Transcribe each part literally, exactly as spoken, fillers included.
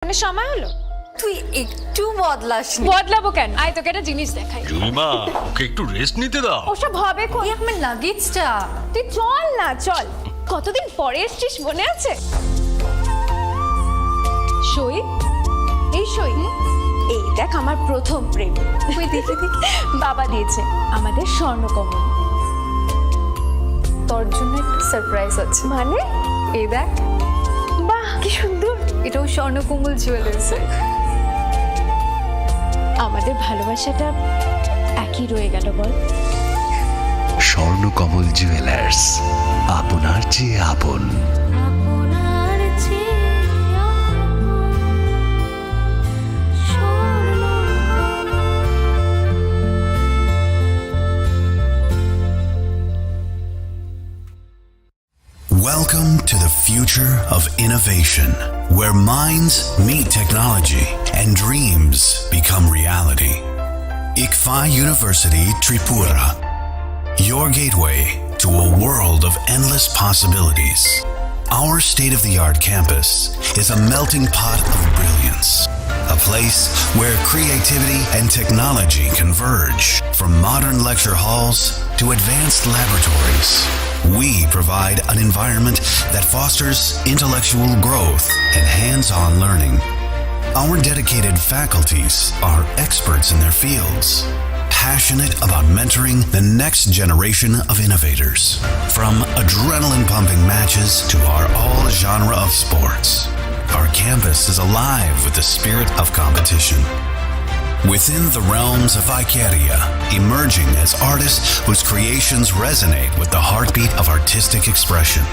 মানে সময় হলো? তুই একটু বদলাসনি। বদলাবো কেন? আয়, তোকে একটা জিনিস দেখাই। জুলিমা, ওকে একটু রেস্ট নিতে দাও। ওসব হবে কোন? এই আমার লাগেজটা। তুই চল না, চল। কতদিন পরে এসছিস, মনে আছে? সই, এই সই। এই দেখ, আমার প্রথম প্রেম। ওই দেখি, দেখি। বাবা দিয়েছে আমাদের স্বর্ণকমল। তোর জন্য একটা সারপ্রাইজ আছে। মানে? এই দেখ। বাহ, কি সুন্দর। এটাও স্বর্ণকমল জুয়েলার্সের। আমাদের ভালোবাসাটা একই রয়ে গেল, বল? স্বর্ণকমল জুয়েলার্স, আপনার চেয়ে আপন। Welcome to the future of innovation, where minds meet technology and dreams become reality. ICFAI University Tripura, your gateway to a world of endless possibilities. Our state-of-the-art campus is a melting pot of brilliance, a place where creativity and technology converge. From modern lecture halls to advanced laboratories, we provide an environment that fosters intellectual growth and hands-on learning. Our dedicated faculties are experts in their fields, passionate about mentoring the next generation of innovators. From adrenaline-pumping matches to our all-genre of sports, our campus is alive with the spirit of competition. Within the realms of Icaria, emerging as artists whose creations resonate with the heartbeat of artistic expression.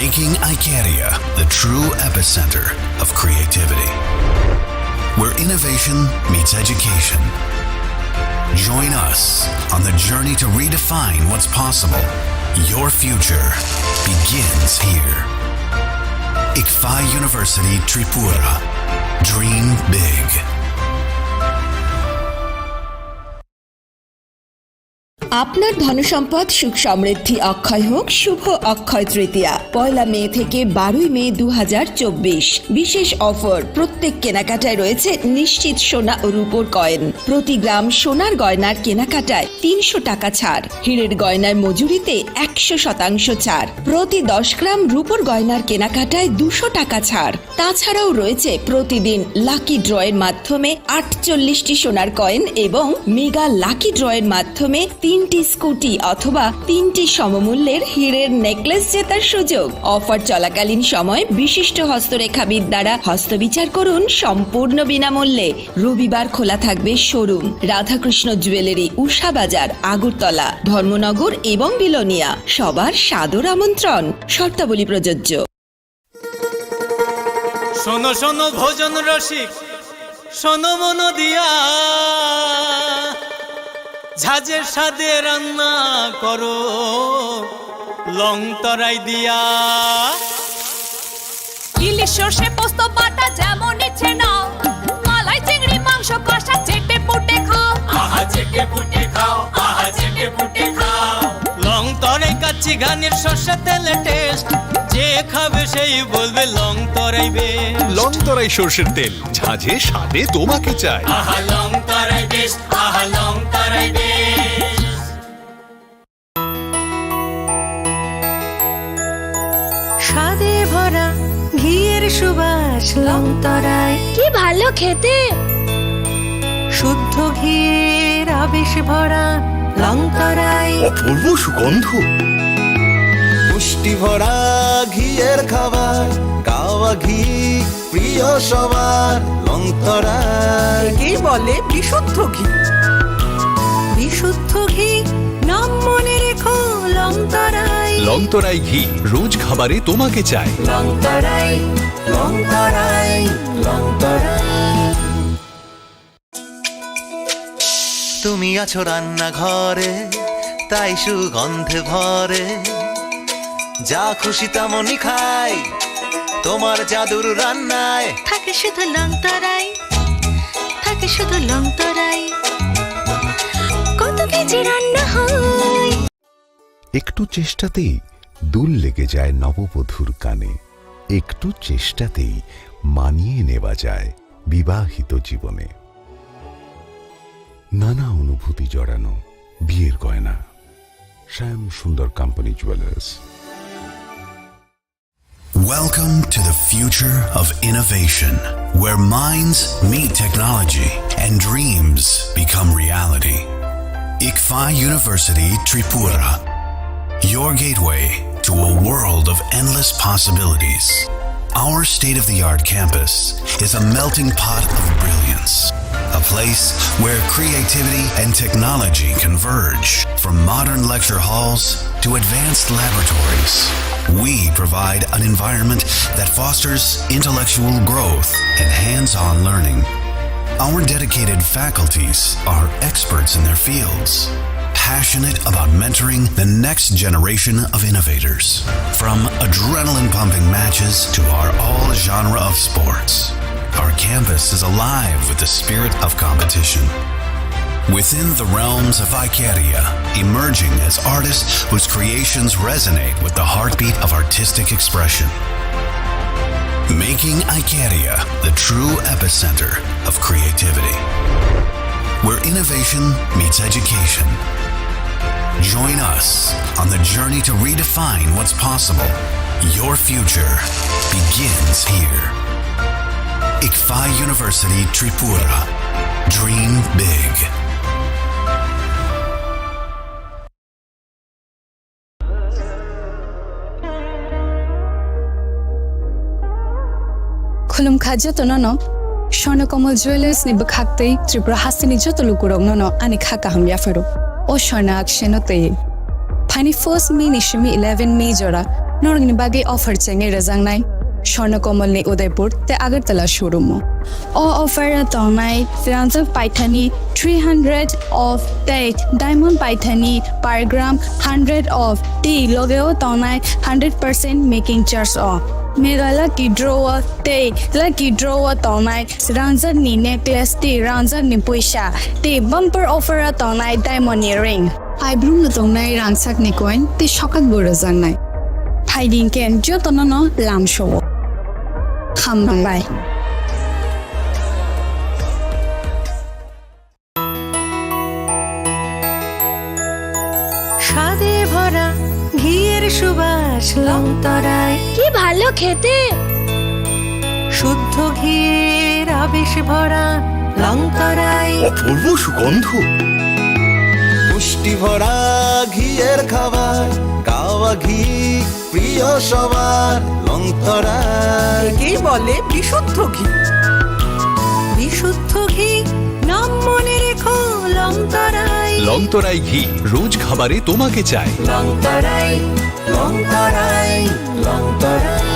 Making Icaria the true epicenter of creativity, where innovation meets education. Join us on the journey to redefine what's possible. Your future begins here. ICFAI University Tripura. Dream big. আপনার ধনসম্পদ সুখ সমৃদ্ধি অক্ষয় হোক শুভ অক্ষয় তৃতীয়া। পয়লা মে থেকে বারোই মে দু হাজার চব্বিশ। বিশেষ অফার, প্রত্যেক কেনাকাটায় রয়েছে নিশ্চিত সোনা ও রূপোর কয়েন। প্রতি গ্রাম সোনার গয়নার কেনাকাটায় তিনশো টাকা ছাড়। হীরের গয়নার মজুরিতে একশো শতাংশ ছাড়। প্রতি দশ গ্রাম রূপোর গয়নার কেনাকাটায় দুশো টাকা ছাড়। তাছাড়াও রয়েছে প্রতিদিন লাকি ড্রয়ের মাধ্যমে আটচল্লিশটি সোনার কয়েন এবং মেগা লাকি ড্রয়ের মাধ্যমে তিনটি স্কুটি অথবা তিনটি সমমূল্যের হীরের নেকলেস জেতার সুযোগ। অফার চলাকালীন সময় বিশিষ্ট হস্তরেখাবিদ দ্বারা হস্তবিচার করুন সম্পূর্ণ বিনামূল্যে। রবিবার খোলা থাকবে শোরুম। রাধাকৃষ্ণ জুয়েলারি, উষা বাজার, আগরতলা, ধর্মনগর এবং বিলোনিয়া। সবার সাদর আমন্ত্রণ। শর্তাবলী প্রযোজ্য। শোনো শোনো ভোজন রসিক, শোনো মন দিয়া, ঝাঁঝের স্বাদে রান্না করো লং তরাই দিয়া। ইলিশ সর্ষে পোস্ত বাটা যেমন ইচ্ছে নাও, মালাই চিংড়ি মাংস কষা চেটে পুটে খাও। আহা চেটে পুটে খাও, আহা চেটে পুটে খাও। লং তরাই কাচ্চি ঘানির সর্ষে তেলে টেস্ট, যে খাবে সেই বলবে লং তরাই বেশ। লং তরাই সর্ষের তেল, ঝাঁঝে স্বাদে তোমাকে চাই। আহা লং তরাই বেশ, আহা লং তরাই বেশ। স্বাদে ভরা ঘিয়ের সুবাস লং তরাই। কি ভালো খেতে! শুদ্ধ ঘিয়ের আবেশ ভরা লং তরাই। অপূর্ব সুগন্ধ। পুষ্টি ভরা ঘিয়ের খাবার, গাওয়া ঘি প্রিয় সবার লং তরাই। একেই বলে বিশুদ্ধ ঘি। বিশুদ্ধ ঘি, নাম মনে রেখো লং তরাই। লং তরাই ঘি, রোজ খাবারে তোমাকে চাই। লং তরাই, লং তরাই, লং তরাই। তুমি আছো রান্নাঘরে, তাই সুগন্ধে ভরে। যা খুশি তেমনই খাই, তোমার জাদুর রান্নায়। থাকে শুধু লং তরাই, থাকে শুধু লং তরাই। কত কেজি রান্না হয়। একটু চেষ্টাতেই দুল লেগে যায় নববধূর কানে। একটু চেষ্টাতেই মানিয়ে নেওয়া যায় বিবাহিত জীবনে। নানা অনুভূতি জড়ানো বিয়ের গয়না। শ্যাম সুন্দর company jewellers. Welcome to the future of innovation, where minds meet technology and dreams become reality. Ikfa University Tripura, your gateway to a world of endless possibilities. Our state-of-the-art campus is a melting pot of brilliance, a place where creativity and technology converge. From modern lecture halls to advanced laboratories, we provide an environment that fosters intellectual growth and hands-on learning. Our dedicated faculties are experts in their fields, passionate about mentoring the next generation of innovators. From adrenaline-pumping matches to our all-genre of sports, our campus is alive with the spirit of competition. Within the realms of Icaria, emerging as artists whose creations resonate with the heartbeat of artistic expression. Making Icaria the true epicenter of creativity, where innovation meets education. Join us on the journey to redefine what's possible. Your future begins here. Ikfa University Tripura. Dream big. Khulumkha jotono no Swarnakamala Jewellers ni bwkhak tei Tripura hasteni joto lukurokno no ani kha kaham yapharo. O Swarna Akshaino tei. Phaini first May ni simi eleven May jora norokni bagwi offer chengwi rwjaknai Swarnakamal ni Udaipur tei Agartala showroom o. O offer o tongnai rangjak paithani three hundred off tei diamond paithani per gram hundred off tei loge o tongnai hundred percent making charge o. Mega lucky draw o tei lucky draw o tongnai rangjak ni necklace tei rangjak ni puisa tei bumper offer o tongnai diamond ni ring. Phaibrum no tongnai rangchak ni coin tei sokak bo rwjaknai. Phaidi hinkhe jotono no lamsao. Hambai. স্বাদে ভরা ঘিয়ের সুবাস লংতরাই। কি ভালো খেতে! শুদ্ধ ঘিয়ের আবেশ ভরা লংতরাই। অপূর্ব সুগন্ধ। পুষ্টি ভরা ঘিয়ের খাবার, গাওয়া ঘি প্রিয় সবার লংতরাই। একেই বলে বিশুদ্ধ ঘি। বিশুদ্ধ ঘি, নাম মনে রেখো লংতরাই। লংতরাই ঘি, রোজ খাবারে তোমাকে চাই। লংতরাই, লংতরাই, লংতরাই।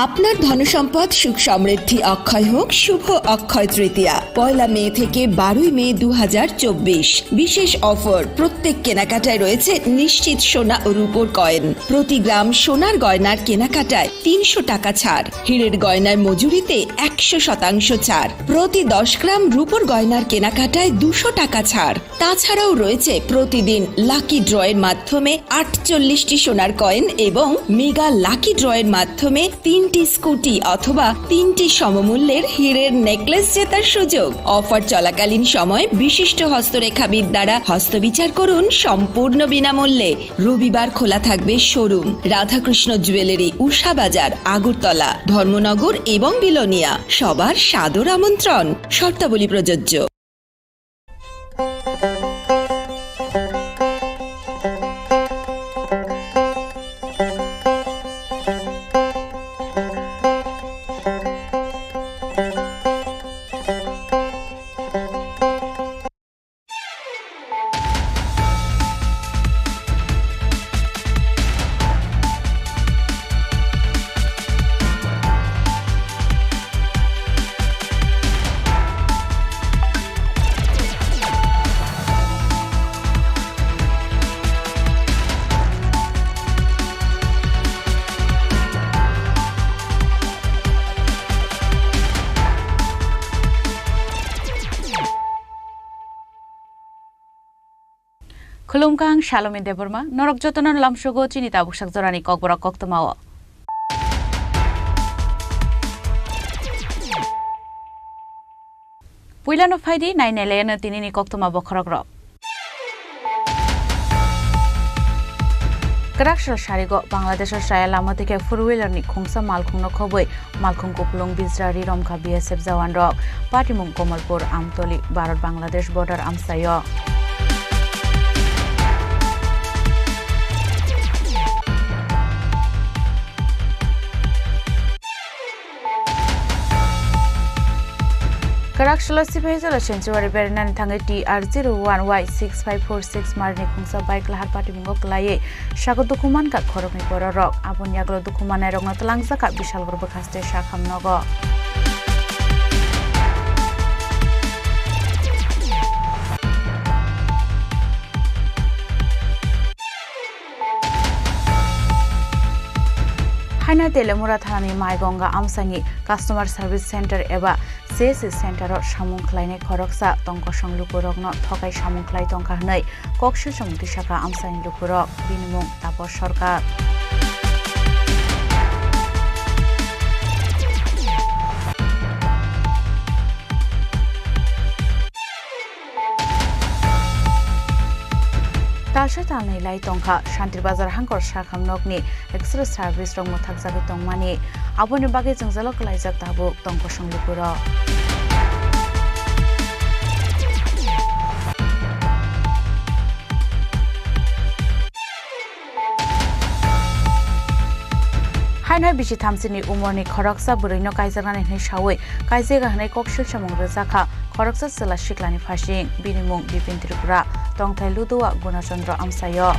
আপনার ধনসম্পদ সুখ সমৃদ্ধি অক্ষয় হোক শুভ অক্ষয় তৃতীয়া। পয়লা মে থেকে বারোই মে দু হাজার চব্বিশ। বিশেষ অফার, প্রত্যেক কেনাকাটায় রয়েছে নিশ্চিত সোনা ও রূপোর কয়েন। প্রতি গ্রাম সোনার গয়নার কেনাকাটায় তিনশো টাকা ছাড়। হীরের গয়নার মজুরিতে একশো শতাংশ ছাড়। প্রতি দশ গ্রাম রূপোর গয়নার কেনাকাটায় দুশো টাকা ছাড়। তাছাড়াও রয়েছে প্রতিদিন লাকি ড্রয়ের মাধ্যমে আটচল্লিশটি সোনার কয়েন এবং মেগা লাকি ড্রয়ের মাধ্যমে তিনটি স্কুটি অথবা তিনটি সমমূল্যের হীরের নেকলেস জেতার সুযোগ। অফার চলাকালীন সময় বিশিষ্ট হস্তরেখাবিদ দ্বারা হস্তবিচার করুন সম্পূর্ণ বিনামূল্যে। রবিবার খোলা থাকবে শোরুম। রাধাকৃষ্ণ জুয়েলারি, উষা বাজার, আগরতলা, ধর্মনগর এবং বিলোনিয়া। সবার সাদর আমন্ত্রণ। শর্তাবলী প্রযোজ্য। Khulumkha, ang Salomi Debbarma, norok jotono lamsogo chini tabuk sak jorani kokborok koktwmao. Puilano phaidi nainai laiano tinini koktwma bokhorokrok. Kwraksal sarigo Bangladesho chaya lama twi khe four wheeler ni khungsa malkhungno khobwi malkhung kupulung bijra ri romkha B S F jawan rok. Patimung Komolpur Amtoli Bharat Bangladesh border amchaio. Kwraksalo Sipahijola sanctuary berinani thangwi T R zero one Y six five four six marni khungsa bike lahar patimungo kwlaiwi sago dukhu mankha khoroknwi bororok. Aboni yagulo dukhu mannairokno twlangjakha Bishalgarh bwkhaste sakhamnogo. Haino Telemura thanani Maigonga amsani Customer Service Center eba C S C Center o samung khlainai khoroksa tongkosong lukurokno thokai samung khlai tongkha hwnwi kok silchomung tisakha amsani lukurok, bini mung Taposh Sarkar. Talsa talnwi lai tongkha, Shantir Bazar hangkor sakham nokni X-ray service rok mwthakjagwi tongmani, aboni bagwi jwngjalo kwlaijak tabuk tongkosong lukurok. Haino bisi thamsini umorni khoroksa bwrwino kaijaknani hwnwi sawi kaijega hwnwi kok silsamung rwjakha khoroksa chwla siklani phasing, bini mung Bipin Tripura, tongthai Ludua Gunachandra amsaio.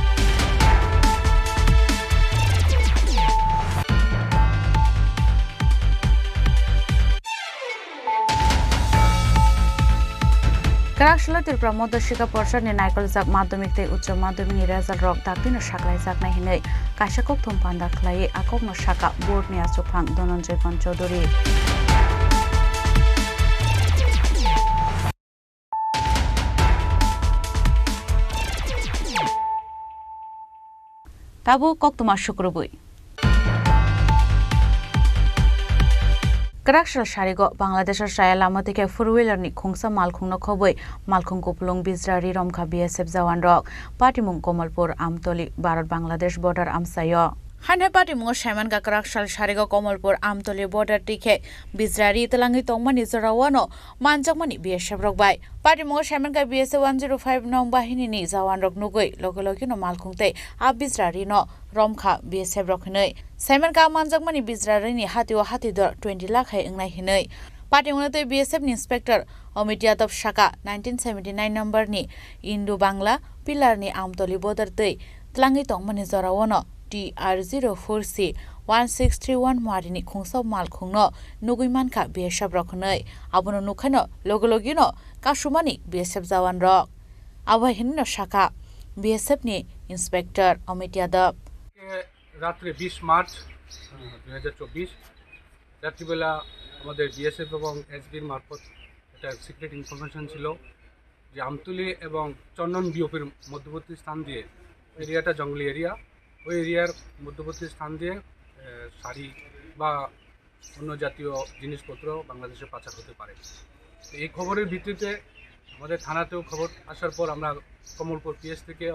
Kwraksalo Tripura Madhyasika Porishad ni naikoljak madhyamik tei uccho madhyamik ni result rok daktino saklaijaknai hinwi kaisa kokthum panda khlaiwi a kokno sakha board ni achukphang Dhananjay Pant Chaudhury. Tabuk koktwma sukrubwi. Kwraksal sarigo Bangladesho chaya lama twi khe four wheeler ni khungsa malkhungno khobwi malkhung kupulung bijra ri romkha B S F jawan rok. Patimung Komolpur Amtoli Bharat Bangladesh border amchaio. Haino patimungo saimankha kwraksal sarigo Komolpur Amtoli border twi khe bijra ri twlangwi tongmani jorao no manjakmani B S F rok bai. Patimungo saimankha B S F one zero five nong bahinini jawan rok nugwi loge loge no malkhung tei a bijra ri no romkha B S F rok hinwi. Saimankha manjakmani bijra ri ni hatio hati dor twenty lakh hai wngnai hinwi. Patimungo tei B S F ni inspector Amit Yadav sakha nineteen seventy nine number ni Indo Bangla pillar ni Amtoli border twi twlangwi tongmani jorao no T R zero four C one six three one muari ni khungsa malkhung no nugwi mankha B S F rok hinwi. Abono nukhaino loge loge no kasumani B S F jawan rok. Abo hai hinwi no sakha B S F ni inspector Amit Yadav. রাত্রে বিশ মার্চ, আহ, দুই হাজার চব্বিশ রাত্রিবেলা আমাদের বিএসএফ এবং এসবির মারফত একটা সিক্রেট ইনফরমেশন ছিল যে আমতলী এবং চন্দন বিওপির মধ্যবর্তী স্থান দিয়ে, এরিয়াটা জঙ্গলি এরিয়া, ওই এরিয়ার মধ্যবর্তী স্থান দিয়ে, আহ, শাড়ি বা অন্য জাতীয় জিনিসপত্র বাংলাদেশে পাচার হতে পারে। তো এই খবরের ভিত্তিতে আমাদের থানাতেও খবর আসার পর আমরা কমলপুর পিএস থেকে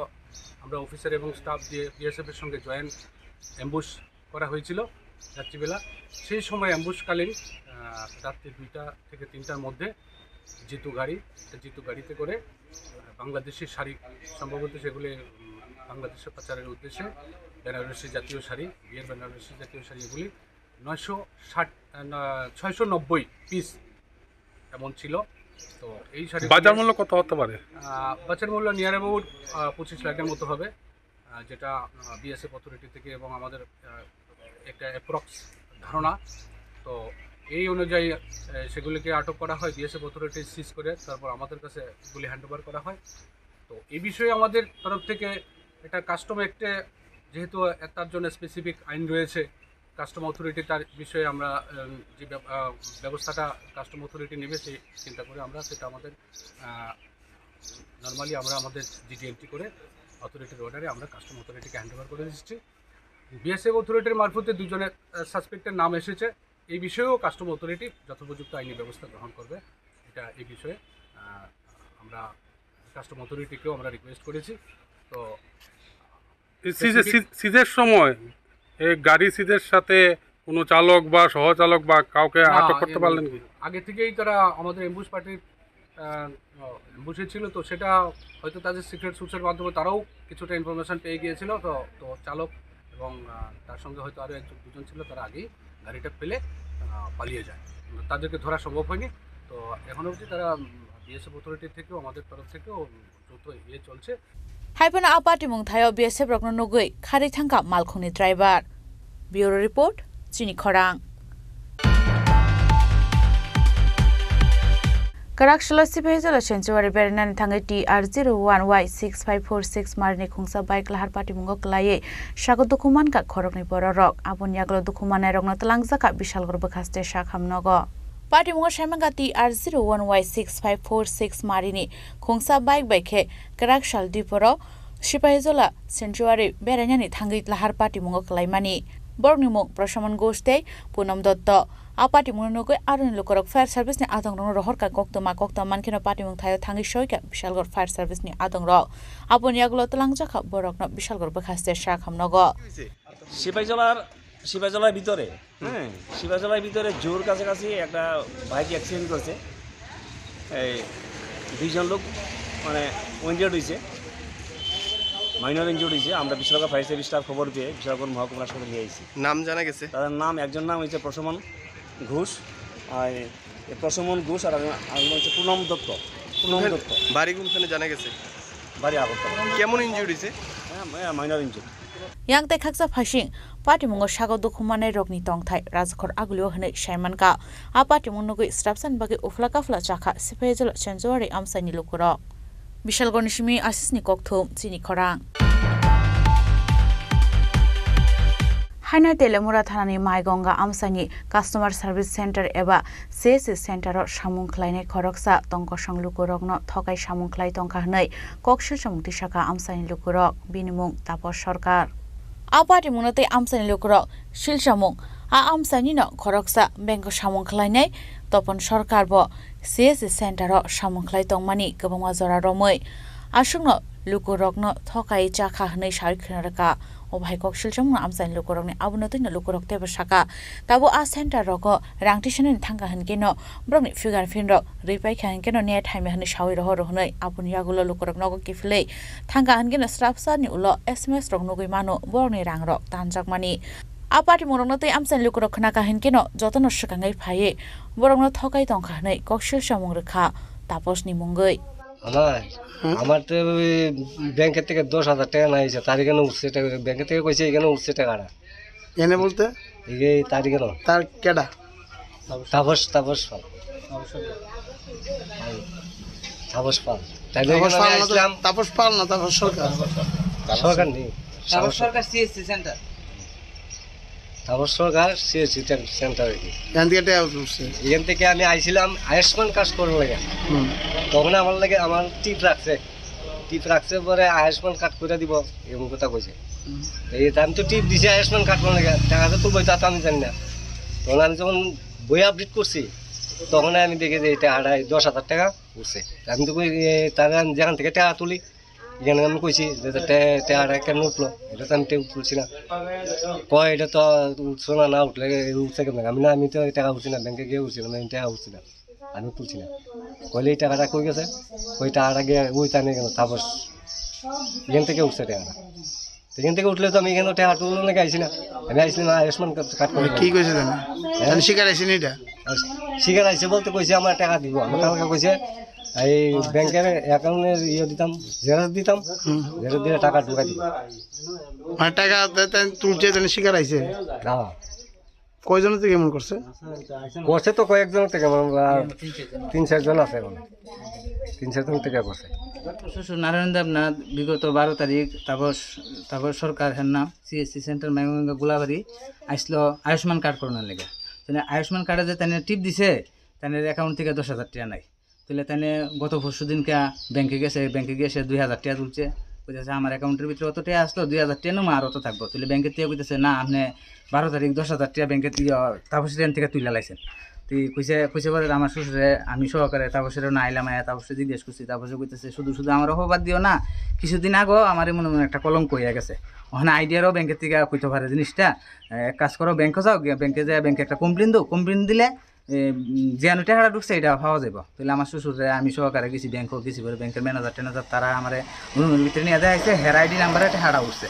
আমরা অফিসার এবং স্টাফ দিয়ে বিএসএফ এর সঙ্গে জয়েন্ট অ্যাম্বুশ করা হয়েছিল রাত্রিবেলা। সেই সময় অ্যাম্বুশকালীন, আহ, রাত্রি দুইটা থেকে তিনটার মধ্যে জিতু গাড়ি, একটা জিতু গাড়িতে করে, আহ, বাংলাদেশি শাড়ি, সম্ভবত সেগুলি, উম, বাংলাদেশে পাচারের উদ্দেশ্যে বেনারসি জাতীয় শাড়ি, বিয়ের বেনারসি জাতীয় শাড়ি এগুলি নয়শো ষাট, আহ, না, ছয়শো নব্বই পিস এমন ছিল। তো এই শাড়ি বাজার মূল্য কত হতে পারে? আহ, বাজার মূল্য নিয়ার অ্যাবাউট, আহ, পঁচিশ লাখের মতো হবে, আহ, যেটা, আহ, বিএসএফ অথরিটি থেকে এবং আমাদের, আহ, একটা অ্যাপ্রক্স ধারণা। তো এই অনুযায়ী, আহ, সেগুলিকে আটক করা হয়, বিএসএফ অথরিটি সিজ করে তারপর আমাদের কাছে এগুলি হ্যান্ড ওভার করা হয়। তো এই বিষয়ে আমাদের তরফ থেকে একটা কাস্টম অ্যাক্টে যেহেতু, আহ, তার জন্য স্পেসিফিক আইন রয়েছে, কাস্টম অথরিটি তার বিষয়ে আমরা, উম, যে ব্যব-, আহ, ব্যবস্থাটা কাস্টম অথরিটি নেবে, সেই চিন্তা করে আমরা সেটা আমাদের, আহ, নরমালি আমরা আমাদের জিডিএমটি করে অথরিটির অর্ডারে আমরা কাস্টম অথরিটিকে হ্যান্ড ওভার করে দিচ্ছি। বিএসএফ অথরিটির মারফতে দুজনের, আহ, সাসপেক্টের নাম এসেছে। এই বিষয়েও কাস্টম অথরিটি যথোপযুক্ত আইনি ব্যবস্থা গ্রহণ করবে। এটা এই বিষয়ে, আহ, আমরা কাস্টম অথরিটিকেও আমরা রিকোয়েস্ট করেছি। তো এই সিজে-, specific সি-, সিজের সময় এই গাড়ি সিজের সাথে কোনো চালক বা সহচালক বা কাউকে না, আটক করতে এ, পারলেন কি? আগে থেকেই তারা আমাদের অ্যাম্বুশ পার্টির, আহ, অ্যাম্বুশে ছিল, তো সেটা হয়তো তাদের সিক্রেট সোর্সের মাধ্যমে তারাও কিছুটা ইনফরমেশন পেয়ে গিয়েছিল। তো, তো চালক এবং, আহ, তার সঙ্গে হয়তো আরও একজন দুজন ছিল, তারা আগেই গাড়িটা ফেলে, আহ, পালিয়ে যায়। তাদেরকে ধরা সম্ভব হয়নি। তো এখনও অবধি তারা, উম, বিএসএফ অথরিটি থেকেও, আমাদের তরফ থেকেও যৌথ ইয়ে চলছে। Hai phano a patimung thaio B S F rokno nugwi kharwi thangkha malkhungni driver. Bureau Report, Chini Khorang. Kwrak salo Sipahijola sanctuary berainani thangwi T R zero one Y six five four six marini khungsa bike lahar patimungo kwlaiwi sago dukhu mankha khoroknwi bororok. Aboni yagulo dukhu mannairokno twlangjakha Bishalgarh bwkhaste sakham nogo. Patimungo saimankha T R zero one Y six five four six marini khungsa bike bai khe kwrak sal diporo Sipahijola sanctuary berainani thangwi lahar patimungo kwlaimani. Borokni mung Prasomon Ghosh tei Punam Dotto. A patimungno nugwi aroni lukurok fire service ni adongrokno rohorkha, koktwma koktwma mankheno patimung thaio thangwi soikha Bishalgarh fire service ni adongrok. Aboni yagulo twlangjakha borokno Bishalgarh bwkhaste sakham nogo. সিপাহীজলার, সিপাহীজলার ভিতরে, হুম। হ্যাঁ, সিপাহীজলার ভিতরে জোর কাছাকাছি একটা bike accident করেছে। এই দুইজন লোক মানে ইনজিওর্ড হয়েছে, মাইনর ইনজিওর্ড হয়েছে। আমরা বিশালগড় ফায়ার সার্ভিস স্টাফ খবর পেয়ে বিশালগড় মহকুমা হাসপাতালে নিয়ে আইছি। নাম জানা গেছে? তাদের নাম, একজন নাম হচ্ছে প্রশমন ঘোষ, আর এই প্রশমন ঘোষ, আর একজন, আরেকজন হচ্ছে পুনম দত্ত। পুনম কোনখানে, দত্ত। বাড়ি কোনখানে জানা গেছে? বাড়ি আগরতলা। কেমন ইনজিওর্ড হয়েছে? হ্যাঁ, হ্যাঁ, minor injured. Yang tei khaksa phaising patimungo sago dukhu manai rokni tongthai rajakhor agulio hwnwi saimankha. A patimung nugwi srapsani bagwi uphla kaphla chakha Sipahijola sanctuary amchaini lukurok. Bishalgarhni simi Asisni kokthum, Chini Khorang. Haino Telemura thanani Maigonga amchaini Customer Service Center eba C S C Center o samung khlainai khoroksa tongkosong lukurokno thokai samung khlai tongkha hwnwi koksil samung tisakha amchaini lukurok, bini mung Taposh Sarkar. A patimungno tei amchaini lukurok silsamung, a amchainino khoroksa bank o samung khlainai Topon Sarkar bo C S C Center o samung khlai tongmani kwbangma jora romwi aswkno lukurokno thokai chakha hwnwi sawi khna rwkha. Obo hai kok silsamungno amchaini lukurokni abono twino lukurok teibo sakha. Tabuk a center rogo rang tisanani thangkha hwnkhe no borokni fingerprint rok rwi paikha hwnkhe no net hamya hwnwi sawi rohoro hwnwi aboni yagulo lukurok nogo kiphilwi thangkha hwnkhe no srapsani ulo S M S rok nugwi mano borokni rang rok tanjakmani. A patimungrokno tei amchaini lukurok khnakha hwnkhe no jotono swkangwi phaiwi borokno thokai tongkha hwnwi kok silsamung rwkha Taposni mungwi. আমার, হুম? আমার তো ওই ব্যাংকের থেকে দশ হাজার টাকা নাই, সে তার এখানে উঠছে টাকা, ব্যাংকের থেকে কইছে এখানে উঠছে টাকাটা। এনে বলতে? এই যে তার এখানে। তার কেডা? তাপস, তাপস পাল। তাপস পাল। তাইলে তাপস এখানে পাল আমি না তো, আসলাম। তাপস পাল না, তাপস সরকার। সরকার নেই। তাপস সরকার সিএসসি সেন্টার। তাপস সরকার সিএসসি সেন-, সেন্টার আর কি। এখান থেকে টাকা তুলছে। এখান থেকে আমি আইছিলাম আয়ুষ্মান কার্ড করার লাগে। হুম। তখন আমার লাগে, আমার টিপ রাখছে। টিপ রাখছে পরে আয়ুষ্মান কার্ড করে দিব, এরকম কথা কইছে। হুম। এই তো আমি তো টিপ দিছি আয়ুষ্মান কার্ড করার লাগে, টাকা তো তুলবো, তা তো আমি জানি না। তখন আমি যখন বই আপডেট করছি, তখন আমি দেখি যে এটা আড়াই, দশ হাজার টাকা উঠছে। আমি তো কই, এ, তাহলে আমি যেখান থেকে টাকা তুলি, এখানে আমি কইছি যে, "তে-, তে আর একটা নোট লো, এটা তো আমি তে-, তুলছি না।" কয়, "এটা তো উঠছো না, না উঠলে উঠছে কেমন?" আমি, "না, আমি তো এই টাকা উঠছি না, ব্যাংকে গিয়ে উঠছি না, আমি টাকা উঠছি না, আমি তুলছি না।" কইলে, "এই টাকাটা কই গেছে?" ওই টাকাটা গিয়ে ওই টানে গেল, তাপস, এখান থেকে উঠছে টাকাটা। এখান থেকে উঠলে তো আমি এখানে টাকা তুলতে নাকি আইছি না, আমি আইছি না আয়ুষ্মান কার্ড করে। কি কইছে জানো? হ্যাঁ? মানে স্বীকার আইছে না এটা? আর স্বীকার আইছে বলতে কইছে, "আমার টাকা দিব।" আমি কালকে কইছে, "এই ব্যাংকের অ্যাকাউন্টের ইয়ে দিতাম, জেরক্স দিতাম, হুম। জেরক্স দিলে টাকা ঢুকাই দিব।" মানে টাকা তে-, তে তুলছে, জানি স্বীকার আইছে? হ্যাঁ। কয়জন থেকে এমন করছে? করছে তো কয়েকজন থেকে, আমরা তিন চারজন আছে এখন, তিন চারজন থেকে করছে। শ্বশুর নারায়ণ দেবনাথ বিগত বারো তারিখ তাপস, তাপস সরকার, হ্যাঁ নাম, সিএসসি সেন্টার মাইগঙ্গা গোলাবাড়ি আইসলো আয়ুষ্মান কার্ড করানোর লেগে। তাহলে আয়ুষ্মান কার্ডে যে তাহলে টিপ দিছে, তাহলে অ্যাকাউন্ট থেকে দশ হাজার টাকা নাই। তাহলে তাহলে গত পরশু দিনকে ব্যাংকে গেছে, ব্যাংকে গিয়ে সে দুই হাজার টাকা তুলছে। কইতাছে, "আমার অ্যাকাউন্টের ভিতরে অত টাকা আসলো, দুই হাজার টাকা নেবো, আর অত থাকবো।" তাহলে ব্যাংকের থেকে কইতাছে, "না, আপনি বারো তারিখ দশ হাজার টাকা ব্যাংকের থেকে, তাপসের এখান থেকে তুলে লাইছেন।" তুই কইছে, কইছে বলে আমার শ্বশুরে, আমি সহকারে তাপসের না আইলাম, আয়া তাপসে জিজ্ঞেস করছি, তাপসে কইতাছে, "শুধু শুধু আমার অপবাদ দিও না, কিছুদিন আগেও আমার এমন এমন একটা কলঙ্ক হয়ে গেছে।" ওখানে আইডিয়ারও ব্যাংকের থেকে কইতে পারে জিনিসটা। এ, এক কাজ করো, ব্যাংকে যাও, গিয়া ব্যাংকে যায় ব্যাংকে একটা কমপ্লেন দাও, কমপ্লেন দিলে এ, উম, যে আমি টাকাটা ঢুকছে, এটা পাওয়া যাইব। তাহলে আমার শ্বশুরে আমি সহকারে গেছি, ব্যাংকও গেছি, পরে ব্যাংকের ম্যানেজার ট্যানেজার তারা আমারে রুমের ভিতরে নিয়ে দেখাইছে, হের আইডি নাম্বারে টাকাটা উঠছে।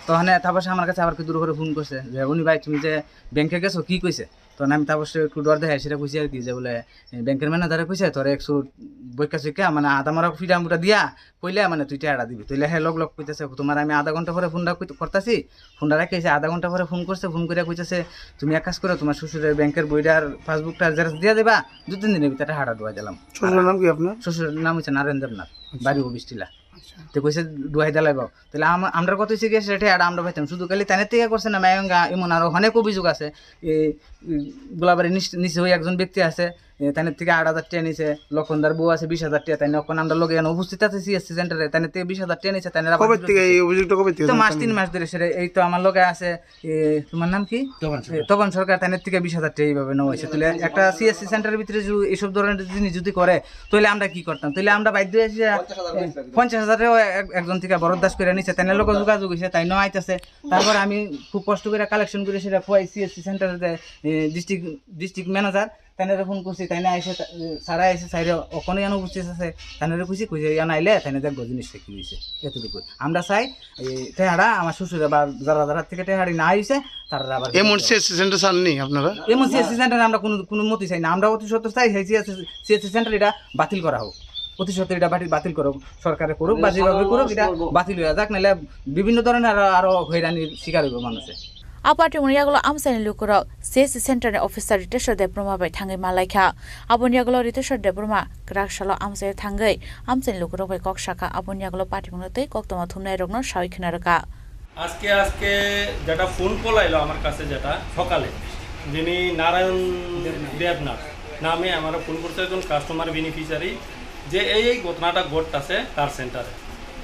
তো ওখানে তারপর সে আমার কাছে আবার কি দূর করে ফোন করছে যে, "উনি ভাই, তুমি যে ব্যাংকে গেছো, কি কইছে?" তো আমি তারপর সে একটু ডর দেখাই, সেটা কইছি আর কি, যে বলে, এ, ব্যাংকের ম্যানেজারে কইছে, "তোরে একশো বইকা চইকা, মানে, আধা মরা ফিডা মুটা দিয়া কইলে, মানে, তুই টাকাটা দিবি।" তাহলে হ্যাঁ, লগ লগ কইতেছে, "তোমার আমি আধা ঘন্টা পরে ফোনটা কইতে-, করতাছি।" ফোনটা রাখে এসে আধা ঘন্টা পরে ফোন করছে, ফোন করে কইতেছে, "তুমি এক কাজ করো, তোমার শ্বশুরের ব্যাংকের বইটার পাসবুকটা জেরক্স দিয়ে দেবা, দু তিন দিনের ভিতরে টাকাটা ঢুকাই দিলাম।" শ্বশুরের নাম কি আপনার? শ্বশুরের নাম হচ্ছে নারায়ণ দেবনাথ, আচ্ছা। বাড়ি অফিস টিলা। আচ্ছা। তো কইছে, "ঢুকাই দিলাই বাবু।" তাহলে আম-, আমরা কত হয়েছে গিয়ে সেটা টাকাটা আমরা পাইতাম, শুধু খালি তানের থেকে করছে না, মায়ঙ্গা এমন আরো অনেক অভিযোগ আছে। এই, এই গোলাবাড়ি নিচ-, নিচে ওই একজন ব্যক্তি আছে, এ, তানের থেকে আট হাজার টাকা নিছে, লক্ষণদার বউ আছে বিশ হাজার টাকা, তাই না? এখন আমরা লগে এখানে উপস্থিত আছে সিএসসি সেন্টারে, তানের থেকে বিশ হাজার টাকা নিছে, তাই না? কবে থেকে এই অভিযোগটা কবে থেকে তো মাস জানতাম তিন না। মাস ধরে সেটা, এই তো আমার লগে আছে, এ, তোমার নাম কি? তপন এ, সরকার। তপন সরকার, তানের থেকে বিশ হাজার টাকা এইভাবে নেওয়া হয়েছে। তাহলে একটা সিএসসি সেন্টারের ভিতরে যদি এইসব ধরনের জিনিস যদি করে, তাহলে আমরা কি করতাম? তাহলে আমরা বাধ্য হয়ে এসে, এ, পঞ্চাশ হাজারেও এক-, একজন থেকে বরদাস্ত করে নিছে, তাই না? লোক যোগাযোগ হয়েছে, তাই না? আইতেছে। তারপর আমি খুব কষ্ট করে কালেকশন করে সেটা খোয়াই সিএসসি সেন্টারে, এ, ডিস্ট্রিক্ট, ডিস্ট্রিক্ট ম্যানেজার, তাইনারে ফোন করছি, তাইনা আইসে, তা-, সারা আইসে, সাইরে অকনে ইয়ানো উপস্থিত আছে, তাইনারে কইছি, কইছে ইয়ান আইলে, তাইনা দেখবো জিনিসটা কি হইছে, এতটুকু। আমরা চাই, এই টেহারা আমার শ্বশুরে বা যারা যারা থেকে টেহারি না হইছে, তারা আবার এমন সিএসসি সেন্টার চাননি আপনারা? এমন সিএসসি সেন্টার আমরা কোনো, কোনো মতেই চাই না। আমরা অতি সত্বর চাই, সেই সিএসসি সেন্টার এটা বাতিল করা হোক, অতি সত্বর এটা বাতিল, বাতিল করুক, সরকারে করুক বা যেভাবে করুক, এটা বাতিল হয়ে যাক, নাহলে বিভিন্ন ধরনের আরো, আরো হয়রানির শিকার হইব মানুষে। A party mungni yagulo amchaini lukurok C S C center ni officer Riteshwar Debbarma bai thangwi malaikha. Aboni yagulo Riteshwar Debbarma kwrak salo amchaio thangwi amchaini lukurok bai kok sakha. Aboni yagulo party mungno tei koktwma thumnairokno sawi khna rwkha. আজকে, আজকে যেটা phone call আইলো আমার কাছে, যেটা সকালে, যিনি নারায়ণ দেবনাথ। দেবনাথ নামে আমার ফোন করছে একজন কাস্টমার বেনিফিশিয়ারি, যে এই, এই ঘটনাটা ঘটতাছে তার সেন্টারে।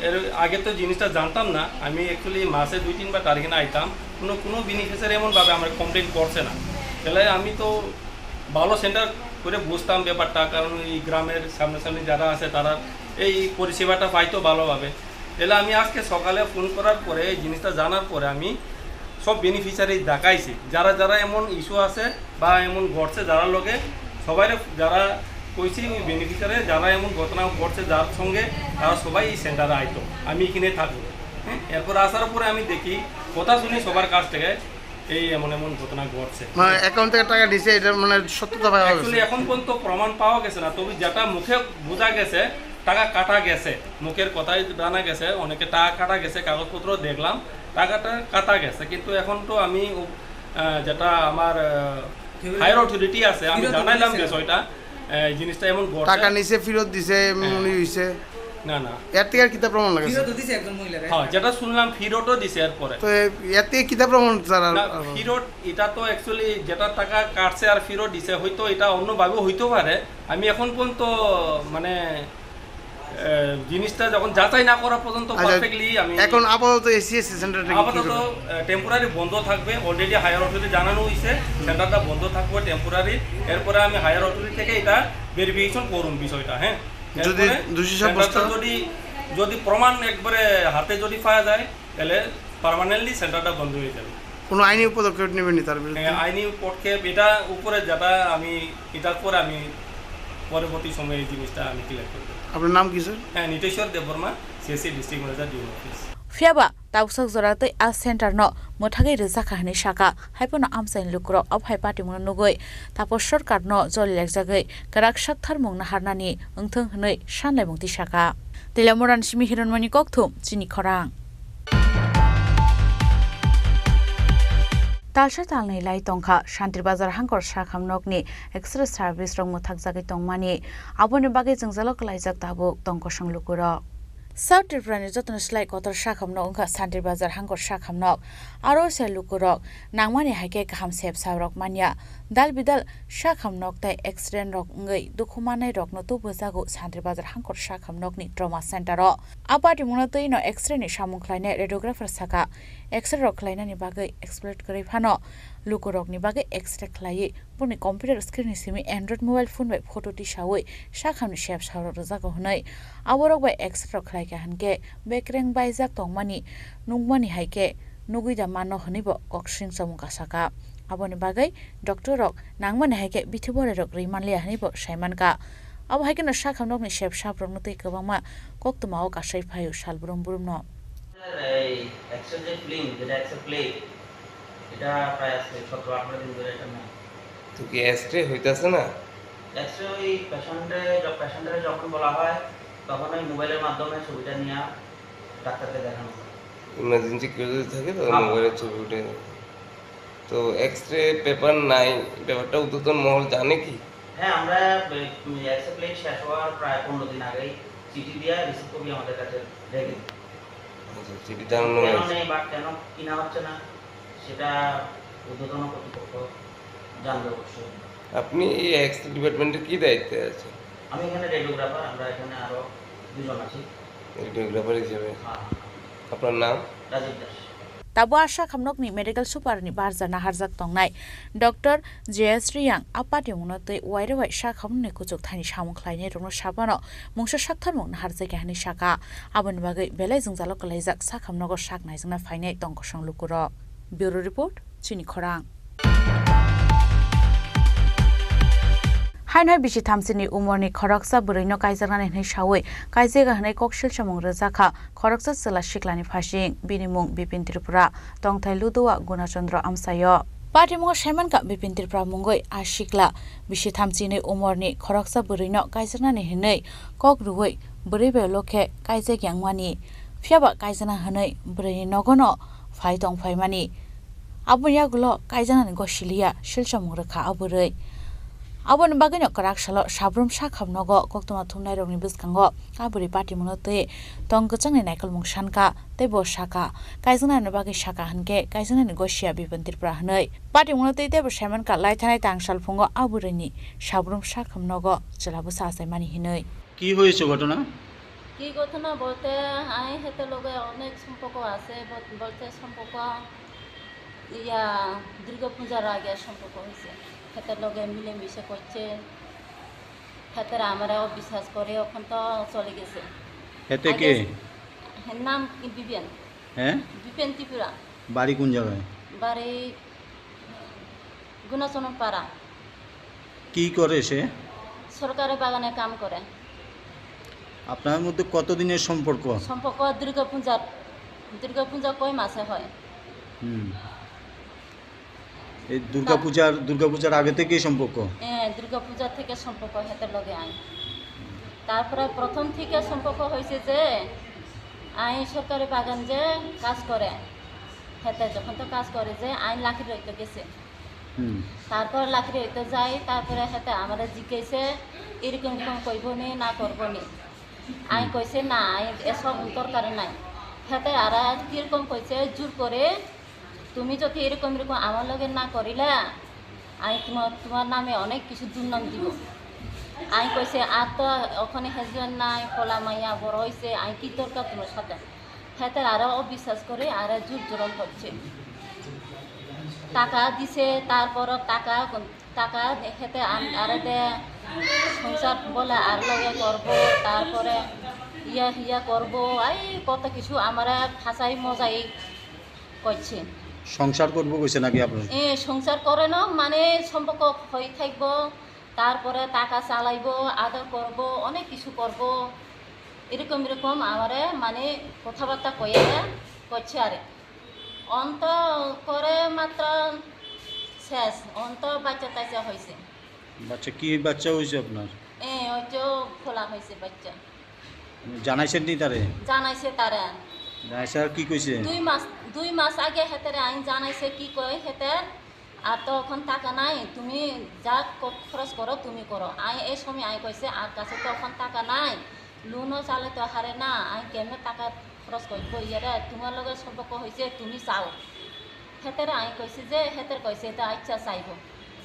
এর আগে তো জিনিসটা জানতাম না। আমি actually মাসে দুই তিনবার টার্গেট আইতাম, কোনো, কোনো বেনিফিশিয়ারি এমনভাবে আমার কমপ্লেন করছে না। তাহলে আমি তো ভালো সেন্টার করে বুঝতাম ব্যাপারটা, কারণ এই গ্রামের সামনাসামনি যারা আছে তারা এই পরিষেবাটা পাইতো ভালোভাবে। তাহলে আমি আজকে সকালে ফোন করার পরে, এই জিনিসটা জানার পরে আমি সব বেনিফিশিয়ারি দেখাইছি, যারা যারা এমন ইস্যু আছে বা এমন ঘটছে যারা লগে, সবাই যারা কইছি ওই বেনিফিশিয়ারি, যারা এমন ঘটনা ঘটছে যার সঙ্গে, তারা সবাই এই সেন্টারে আইতো, আমি এখানে থাকবো। হ্যাঁ, এরপর আসার পরে আমি দেখি, কথা শুনি সবার কাছ থেকে এই এমন এমন ঘটনা ঘটছে। মানে অ্যাকাউন্ট থেকে টাকা দিছে, এটা মানে সত্যতা পাওয়া গেছে? Actually এখন পর্যন্ত প্রমাণ পাওয়া গেছে না, তবে যেটা মুখে বোঝা গেছে টাকা কাটা গেছে, মুখের কথাই জানা গেছে অনেকে টাকা কাটা গেছে, কাগজপত্র দেখলাম টাকাটা কাটা গেছে, কিন্তু এখন তো আমি ও, আহ, যেটা আমার, আহ, হায়ার অথরিটি আছে, আমি ফেরত জানাইলাম দিছে। বিষয়টা, আহ, এই জিনিসটা এমন ঘটছে। টাকা নিছে, ফেরত দিছে, এমন হ্যাঁ। উনি হইছে। না, না। এর থেকে আর কিতা প্রমাণ লাগে? ফেরত তো দিছে একজন মহিলারে। হ্যাঁ, যেটা শুনলাম ফেরতও দিছে এরপরে। তো এ-, এর থেকে কিতা প্রমাণ তারা না, আর ফেরত এটা তো actually যেটা টাকা কাটছে আর ফেরত দিছে, হয়তো এটা অন্যভাবেও হইতে পারে। আমি এখন পর্যন্ত মানে, এ, জিনিসটা যখন যাচাই না করা পর্যন্ত আচ্ছা, perfectly আমি এখন আপাতত এই সিএসসি সেন্টারটা কি আপাতত, করবে? এ, টেম্পোরারি বন্ধ থাকবে। Already হায়ার অথরিটি জানানো হইছে, সেন্টারটা বন্ধ থাকবে টেম্পোরারি। এরপরে আমি হায়ার অথরিটি থেকে এটা ভেরিফিকেশন করুন বিষয়টা, হ্যাঁ। যদি এরপরে দোষী সাব্যস্ত সেন্টারটা যদি, যদি প্রমাণ একবারে হাতে যদি পাওয়া যায়, তাহলে পার্মানেন্টলি সেন্টারটা বন্ধ হয়ে যাবে। কোনো আইনি পদক্ষেপ নেবেন নি তার বিরুদ্ধে? হ্যাঁ, আইনি পদক্ষেপ, এটা উপরে যেটা আমি, এটার পরে আমি পরবর্তী সময়ে এই জিনিসটা আমি ক্লিয়ার করব। আপনার নাম কি, স্যার? হ্যাঁ, নিতেশ্বর Debbarma, CSC district manager, DM office. Phiya ba, tabuksak jora tei a center no mwthagwi rwjakha hwnwi sakha, haiphano amchaini lukurok obo hai patimungno nugwi Taposh Sarkarno joli lekjagwi kwrak saktharmung naharnani wngthwng hwnwi sanlaimung tisakha. Teilamurani simi Hironmoni kokthum chini khorang. Talsa talnwi lai tongkha, Shantir Bazar hangkor sakham nokni X-ray service rok mwthakjagwi tongmani, aboni bagwi jwngjalo kwlaijak tabuk tong kosong lukurok. South Tripura ni jotono slai kotor sakhamnok wngkha Santri Bazar hangkor sakhamnok. Aro se lukurok nangmani hai khe kaham sep sabrok manya. Dal bidal sakhamnok tei accident rok wngwi dukhu manai rokno tubujago Santri Bazar hangkor sakhamnokni trauma center o. A party mungno twi no X-ray ni samung khlainai radiographer saka, X-ray rok khlainani bagwi expert kwrwi phano lukurokni bagwi X-ray khlaiwi boni computer screen ni simi Android mobile phone bai photo tisawi sakhamni sep sabrok rwjago hwnwi aborok bai X-ray rok khlaikha hwnkhe bekreng baijak tongmani nukmani hai khe nugwi da mano hwnwi bo koksring chamung kasaka. Aboni bagwi doctor rok nangmani hai khe bithi borai rok rwi manliya hwnwi bo sai mankha. Abo hai kheno sakhamnokni sep sabrokno twi kwbangma koktwmao kasai phaio sal brum brumno. এই এক্সরে যে ফিল্ম, যেটা x-ray plate, এটা প্রায় আজকে সতেরো আঠারো দিন ধরে এটা নেই। তো কি এক্সরে হইতাছে না? এক্সরে ওই পেশেন্টে, য-, পেশেন্টরে যখন বলা হয়, তখন ওই মোবাইলের মাধ্যমে ছবিটা নিয়ে ডাক্তারকে দেখানো হয়। ইমার্জেন্সি কেউ যদি থাকে, তাহলে হ্যাঁ। মোবাইলের ছবি উঠে নেয়। তো এক্সরে পেপার নাই, ব্যাপারটা ঊর্ধ্বতন মহল জানে কি? হ্যাঁ, আমরা, এ, এক্সরে প্লেট শেষ হওয়ার প্রায় পনেরো দিন আগেই চিঠি দিয়ে রিসিভ কপি আমাদের কাছে রেখে দিই। আচ্ছা, চিঠি জানানো কেন হয়েছে। নেই বা কেন কিনা হচ্ছে না, সেটা ঊর্ধ্বতন কর্তৃপক্ষ জানবে অবশ্যই। আপনি এই এক্সরে ডিপার্টমেন্টে কি দায়িত্বে আছেন? আমি এখানে রেডিওগ্রাফার, আমরা এখানে আরো দুজন আছি। রেডিওগ্রাফার হিসেবে? হ্যাঁ। আপনার নাম? রাজীব Das. Tabo a sakhamnokni medical super ni barja naharjak tongnai Doctor J S Riyang a patimungno twi wairwi sakhamnokni kuchuk thani samung khlainai rokno sabano mungsa saktharmung naharjakya hwnwi saka. Aboni bagwi belai jwngjalo kwlaijak sakhamnogo sak naijakna phainai tongkosong lukurok. Bureau Report, Chini Khorang. Haino hai bisi thamsini umorni khoroksa bwrwino kaijaknani hwnwi sawi kaijakya hwnwi kok silsamung rwjakha khoroksa chwla siklani phasing. Bini mung Bipin Tripura, tongthai Ludowa Gunachandra amchaio. Patimungo saimankha Bipin Tripura mungwi a sikla bisi thamsini umorni khoroksa bwrwino kaijaknani hwnwi kok rwui bwrwi bai lokhe kaijakya wngmani. Phiyaba kaijakna hwnwi bwrwini nogono phai tong phaimani. Aboni yagulo kaijaknani gosiliya silsamung rwkha a bwrwi. Aboni bagwino kwrak salo sabrum sakhamnogo koktwma thumnairokni bwskango a bwrwi patimungno twi tong kwchangni naikolmung sankha tei bo saka, kaijaknani bagwi saka hwnkhe kaijaknani gosiya Bipin Tripura hwnwi. Patimungno twi teibo saimankha laithanai tang salphungo a bwrwini sabrum sakhamnogo chwla bwsa achaimani hwnwi. কি হয়েছে ঘটনা? কি ঘটনা বলতে, আমি হেতে লগে অনেক সম্পর্ক আছে, বল-, বলতে সম্পর্ক, ইয়া, দুর্গা পূজার আগে সম্পর্ক হয়েছে। হেতে লগে মিলেমিশে করছে, হেতে আমারে অবিশ্বাস করে, এখন তো চলে গেছে। হেতে আগে কে? এর নাম কি বিপিন? হ্যাঁ? বিপিন ত্রিপুরা। বাড়ি কোন জায়গায়? বাড়ি গুণাচরণ পাড়া। কি করে সে? সরকারি বাগানে কাম করে। আপনার মধ্যে কতদিনের সম্পর্ক? সম্পর্ক দুর্গা পূজার, দুর্গা পূজা কয় মাসে হয়। হুম। এই দুর্গা তা- পূজার, দুর্গা পূজার আগে থেকেই সম্পর্ক? হ্যাঁ, দুর্গা পূজা থেকে সম্পর্ক হেতে লগে আই। তারপরে প্রথম থেকে সম্পর্ক হয়েছে যে আই সরকারি বাগান যে কাজ করে, হেতে যখন তো কাজ করে যে আই লাখির হইতে গেছে। হুম। তারপর লাকড়ি হইতে যাই, তারপরে হেতে আমারে জিজ্ঞাসে, "এরকম এরকম কইবো নি না করবো নি?" আমি হুম। কইছে, "না, আমি এসব দরকার নাই।" হেতে আর কিরকম কইছে, "জোর করে তুমি যদি এরকম এরকম আমার লগে না করিলা, আমি তোমার, তোমার নামে অনেক কিছু দুর্নাম দিব।" আমি কইছে, "আর তো ওখানে হেজবেন্ড নাই, পোলা মাইয়া বড় হইছে, আমি কি দরকার তোমার সাথে?" হেতে আরো অবিশ্বাস করে আরো জোর জুলুম করছে। টাকা দিছে, তারপর টাকা, টাকা হেতে আন-, আরে দে, সংসার বলে আর লগে করব, তারপরে ইয়া হিয়া করব, এই কত কিছু আমারে ফাঁসাই মজাই করছে। সংসার করব কইছে নাকি আপনার? এ, সংসার করে না, মানে সম্পর্ক হয়ে থাকবো, তারপরে টাকা চালাইবো, আদর করব, অনেক কিছু করব। এরকম এরকম আমারে মানে কথাবার্তা কইয়া করছে আরে। অন্ত করে মাত্র শেষ, অন্ত বাচ্চা টাচ্চা হয়েছে। বাচ্চা কি বাচ্চা হয়েছে আপনার? এ, ওই যে খোলা হয়েছে বাচ্চা। জানাইছেন নি তারে? জানাইছে তারে। জানাইছে আর কি কইছে? দুই মাস, দুই মাস আগে হেতারে আমি জানাইছে কি কই হেতার, আর তো এখন টাকা নাই, তুমি যা ক-, খরচ করো তুমি করো। আমি এই সময় আমি কইছে আর কাছে তো এখন টাকা নাই, Loan-o chalai to hare na, ang kemne taka khoros koribo, iyare tumar loge sompoko hoise tumi chao. Hetere ang koise je, heter koise to acha chaibo.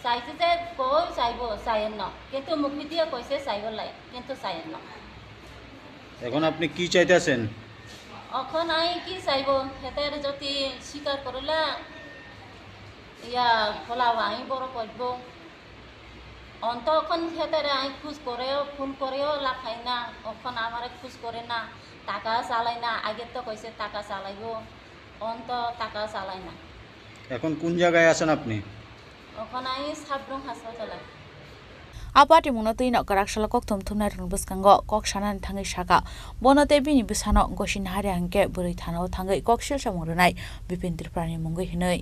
Chaise je koi chaibo, chayenno. Kintu mukhi diye koise chaibo lai, kintu chayenno. এখন আপনি কি চাইতেছেন? Okhon ang ki chaibo, heter joti sikar korila, iya, phola ang boro koribo. Onto okhon hetere ang khus koreo, phone koreo, lakhai na, okhon amare khus kore na, taka chalai na, age to koise taka chalaibo, onto taka chalai na. এখন কোন জায়গায় আছেন আপনি? Okhon ang Sabrung hospital-o. A patimungno twino kwrak salo kokthum thumnairokni bwskango kok sanani thangwi saka, bono tei bini bwsano gosi nahari hwnkhe bwrwi thanao thangwi kok sil samung rwnai Bipin Tripurani mungwi hwnwi.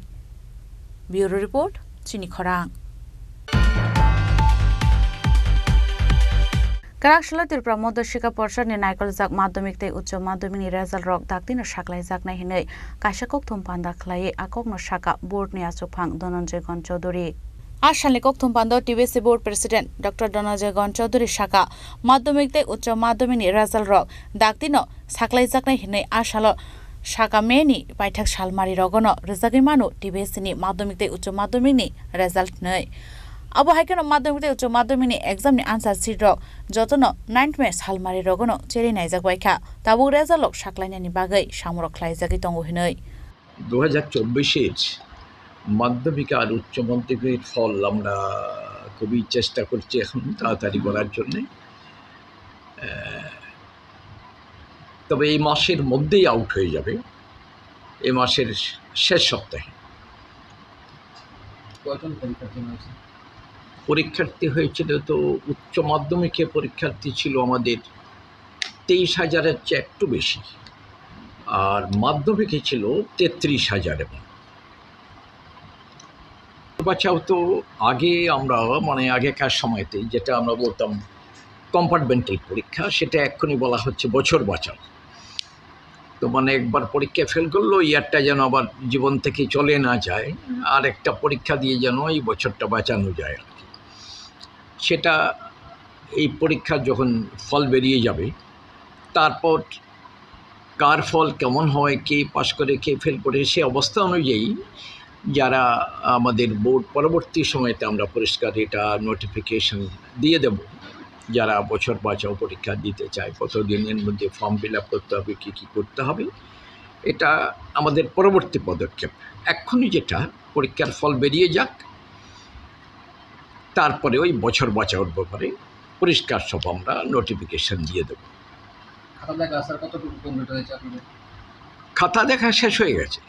Bureau Report, Chini Khorang. Kwrak salo Tripura Madhyashikha Porishadni naikoljak madhyamik tei uccho madhyamikni result rok daktino saklaijaknai hwnwi kaisa kokthum panda khlaiwi a kokno saka board ni achukphang Dhananjay Gon Chaudhary. A salni kokthum panda T B C board president Doctor Dhananjay Gon Chaudhary saka madhyamik tei uccho madhyamikni result rok daktino saklaijaknai hwnwi a salo saka May ni paithak salmari rogono rwjagwi mano T B C ni madhyamik tei uccho madhyamikni result hwnwi. Abo hai kheno madhyamik tei uccho madhyamikni exam ni answer sheet rok jotono ninth May salmari rogono cherwi naijak bai kha. Tabuk result rok saklainani bagwi samung rok khlaijagwi tongo hwnwi. দু হাজার চব্বিশের মাধ্যমিক আর উচ্চ মাধ্যমিকের ফল আমরা খুবই চেষ্টা করছি এখন তাড়াতাড়ি করার জন্যে। আহ, তবে এই মাসের মধ্যেই আউট হয়ে যাবে, এই মাসের শেষ সপ্তাহে। কয়জন পরীক্ষার্থী হয়েছে? পরীক্ষার্থী হয়েছিল তো, উচ্চ মাধ্যমিকে পরীক্ষার্থী ছিল আমাদের তেইশ হাজারের চেয়ে একটু বেশি, আর মাধ্যমিকে ছিল তেত্রিশ হাজার। এবং বাঁচাও তো আগে আমরা, মানে, আগেকার সময়তে যেটা আমরা বলতাম কম্পার্টমেন্টাল পরীক্ষা, সেটা এক্ষুনি বলা হচ্ছে বছর বাঁচাও। তো, মানে, একবার পরীক্ষা ফেল করলো, ইয়ারটা যেন আবার জীবন থেকে চলে না যায়, আর একটা পরীক্ষা দিয়ে যেন এই বছরটা বাঁচানো যায় আর কি। সেটা এই পরীক্ষা যখন ফল বেরিয়ে যাবে, তারপর কার ফল কেমন হয়, কে পাস করে, কে ফেল করে, সে অবস্থা অনুযায়ী যারা আমাদের বোর্ড পরবর্তী সময়তে আমরা পরিষ্কার এটা নোটিফিকেশন দিয়ে দেব, যারা বছর বাঁচাও পরীক্ষা দিতে চায়, কত দিনের মধ্যে ফর্ম ফিল আপ করতে হবে, কী কী করতে হবে, এটা আমাদের পরবর্তী পদক্ষেপ। এক্ষুনি যেটা, পরীক্ষার ফল বেরিয়ে যাক, তারপরে ওই বছর বাঁচাওর ব্যাপারে পরিষ্কার সব আমরা নোটিফিকেশন দিয়ে দেব। খাতা দেখা, স্যার, কতটুকু কমপ্লিট হয়েছে আপনাদের? খাতা দেখা শেষ হয়ে গেছে।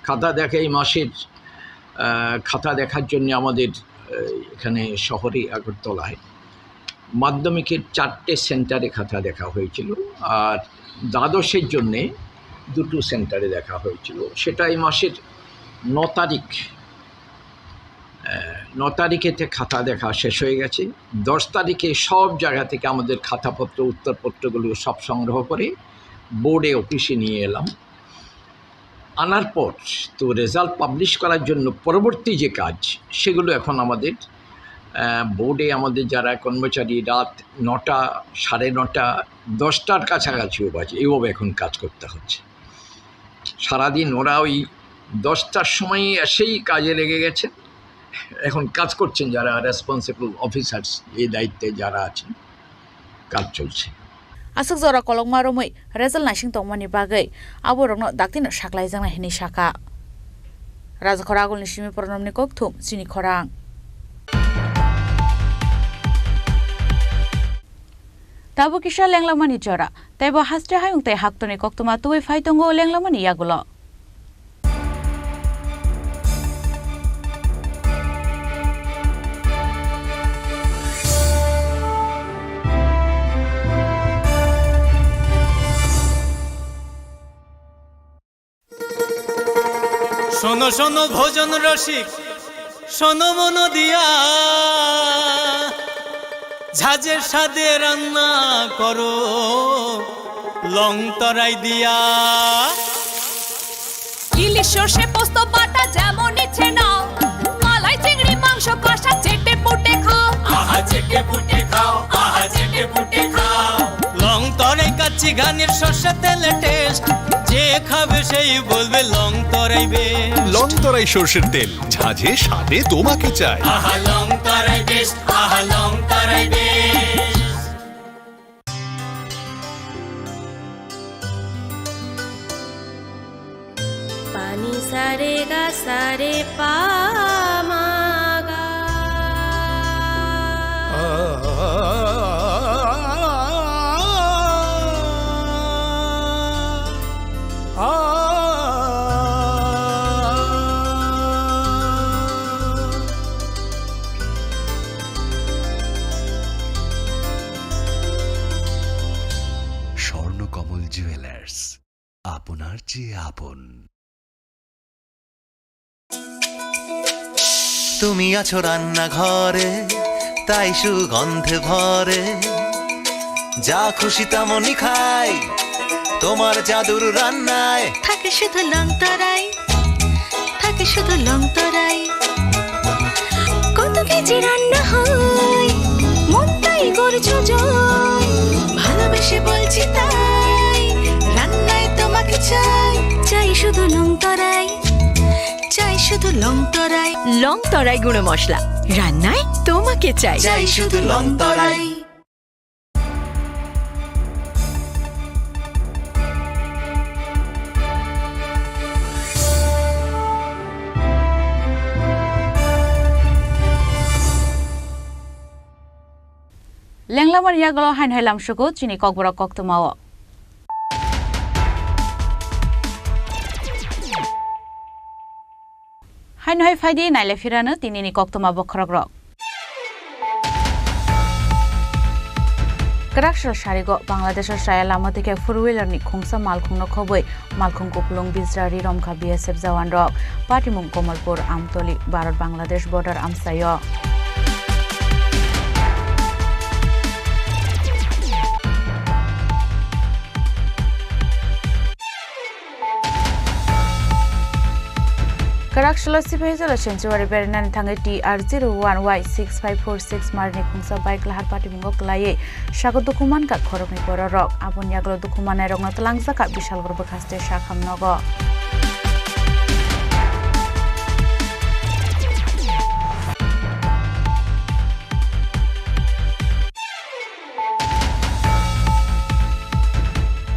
খাতা দেখা এই মাসের, আহ, খাতা দেখার জন্য আমাদের, আহ, এখানে শহরে আগরতলায় মাধ্যমিকের চারটে সেন্টারে খাতা দেখা হয়েছিল, আর দ্বাদশের জন্যে দুটো সেন্টারে দেখা হয়েছিল। সেটা এই মাসের ন তারিখ, আহ, ন তারিখেতে খাতা দেখা শেষ হয়ে গেছে। দশ তারিখে সব জায়গা থেকে আমাদের খাতাপত্র, উত্তরপত্রগুলো সব সংগ্রহ করে বোর্ডে, অফিসে নিয়ে এলাম। আনার পর তো রেজাল্ট পাবলিশ করার জন্য পরবর্তী যে কাজ, সেগুলো এখন আমাদের, আহ, বোর্ডে আমাদের যারা কর্মচারী রাত নটা, সাড়ে নটা, দশটার কাছাকাছিও বাজে, এইভাবে এখন কাজ করতে হচ্ছে। সারাদিন ওরা ওই দশটার সময় এসেই কাজে লেগে গেছেন। এখন কাজ করছেন যারা রেসপন্সিবল অফিসার্স, এই দায়িত্বে যারা আছেন, কাজ চলছে। Aswk jora kolokma romwi result naising tongmani bagwi aborokno daktino saklaijaknai hwnwi sakha. Rajakhor agulni simi Pranamni kokthum, Chini Khorang. Tabuk kisa lenglamani jora, teibo haste hayung tei haktorni koktwma tubui phai tongo lenglamani yagulo. শোনো শোনো ভোজন রসিক, শোনো মন দিয়া, ঝাঁঝের স্বাদে রান্না করো লং তরাই দিয়া। ইলিশ সর্ষে পোস্ত বাটা যেমন ইচ্ছে নাও, মালাই চিংড়ি মাংস কষা চেটে পুটে খাও। আহা চেটে পুটে খাও, আহা চেটে পুটে খাও। লং গানের সর্ষে তেলে টেস্ট, যে খাবে সেই বলবে লং তরাই বেশ। লং তরাই সর্ষের তেল, ঝাঁঝে স্বাদে তোমাকে চাই। আহা, লং তরাই বেশ, আহা, লং তরাই বেশ। Pani sa re ga sa re pa ma ga. Swarnakamal jewellers, আপনার চেয়ে আপন। তুমি আছো রান্নাঘরে, তাই সুগন্ধে ভরে। যা খুশি তেমনই খাই, তোমার জাদুর রান্নায়। থাকে শুধু লং তরাই, থাকে শুধু লং তরাই। কত কেজি রান্না হয়, মনটাই করছো জয়। ভালোবেসে বলছি তাই, রান্নায় তোমাকে চাই। চাই শুধু লং তরাই, চাই শুধু লং তরাই। লং তরাই গুঁড়ো মশলা, রান্নায় তোমাকে চাই। চাই শুধু লং তরাই। Lenglamani yagulo haino hai lamsugo chini kokborok koktwmao. Haino hai phaidi naile phirano tinini koktwma bokhorokrok. Kwrak sal sarigo Bangladesho chaya lama thike four wheeler ni khungsa malkhungno khobwi malkhung kupulung bijra ri romkha B S F jawan rok. Patimung Komolpur, Amtoli, Bharat Bangladesh border amchaio. Kwrak salo Sipahi Jala Sanctuary berainani thangwi T R zero one Y six five four six marni khungsa bike lahar patimungo kwlaiwi sago dukhu mankha khoroknwi bororok. Aboni yagulo dukhu mannairokno twlangjakha Bishalgarh bwkhaste sakham nogo.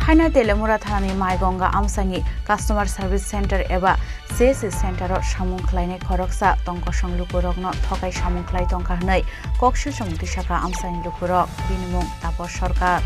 Haino Telemura thanani Maigonga amsani Customer Service Center eba C S C Center o samung khlainai khoroksa tongkosong lukurokno thokai samung khlai tongkha hwnwi koksilsa mungtwi sakha amsani lukurok, bini mung Taposh Sarkar.